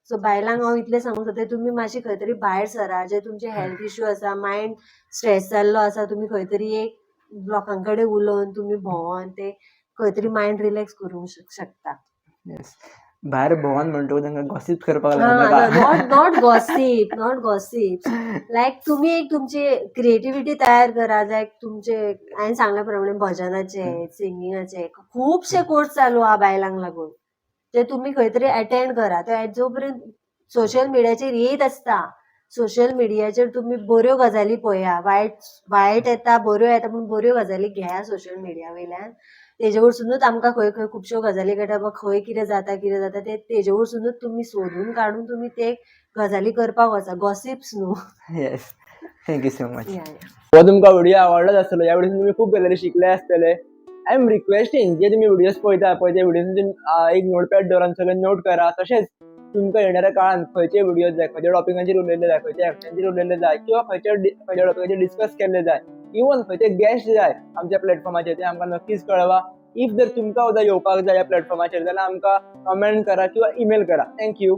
सो बायलांक हांव इतलें सांगूंक सोदता, तुमी मातशी खंय तरी भायर सरा, जे तुमचे हेल्थ इश्यू आसा, मायंड स्ट्रेस जाल्लो आसा, तुमी खंय तरी एक लोकां कडेन उलोवन तुमी भोंवोन ते खंय तरी मायंड रिलॅक्स करूंक शकता. येस, भायर भोंवन म्हणटकूच तांकां गॉसीप करपाक लागनाका. Not gossip, not gossip, like तुमी एक तुमची क्रिएटिविटी तयार करा. लायक तुमचे हांवें सांगल्या प्रमाणे भजनाचे, सिंगिंगाचे खुबशे कोर्स चालू आहा बायलांक लागून, ते तुमी खंय तरी एटेंड करा. ते जो पर्यंत सोशल मिडियाचेर येयत आसता, सोशल मिडियाचेर तुमी बऱ्यो गजाली पळया, वायट वायट येता, बऱ्यो येता, पूण बऱ्यो गजाली घेया सोशल मिडिया वयल्यान. तेजे वरसुनूच आमकां खंय खंय खुबश्यो गजाली कळटा, बाबा खंय कितें जाता, कितें जाता ते तेजे वरसुनूच तुमी सोदून काडून तुमी ते गजाली करपाक वचा, गॉसिप्स न्हू. Yes, thank you so much. या. हो तुमकां व्हिडिओ आवडलोच आसतलो. ह्या व्हिडिओ तुमी खूब गजाली शिकले आसतले. I am requesting, जे तुमी व्हिडियोज पळयता पळय ते व्हिडियोज तुमी एक नोटपॅड दवरान सगळे नोट करा. तशेंच तुमकां येणाऱ्या काळान खंयचे व्हिडियोज जाय, खंयच्या टॉपिकांचेर उलयल्ले जाय, खंयच्या एक्टांचेर उलयल्ले जाय किंवा खंयच्या टॉपिकाचेर डिस्कस केल्ले जाय, इवन खंयचे गेस्ट जाय आमच्या प्लॅटफॉर्माचेर, ते आमकां नक्कीच कळवा. If जर तुमकां सुद्दां येवपाक जाय ह्या प्लॅटफॉर्माचेर जाल्यार आमकां कमेंट करा किंवा ईमेल करा. Thank you.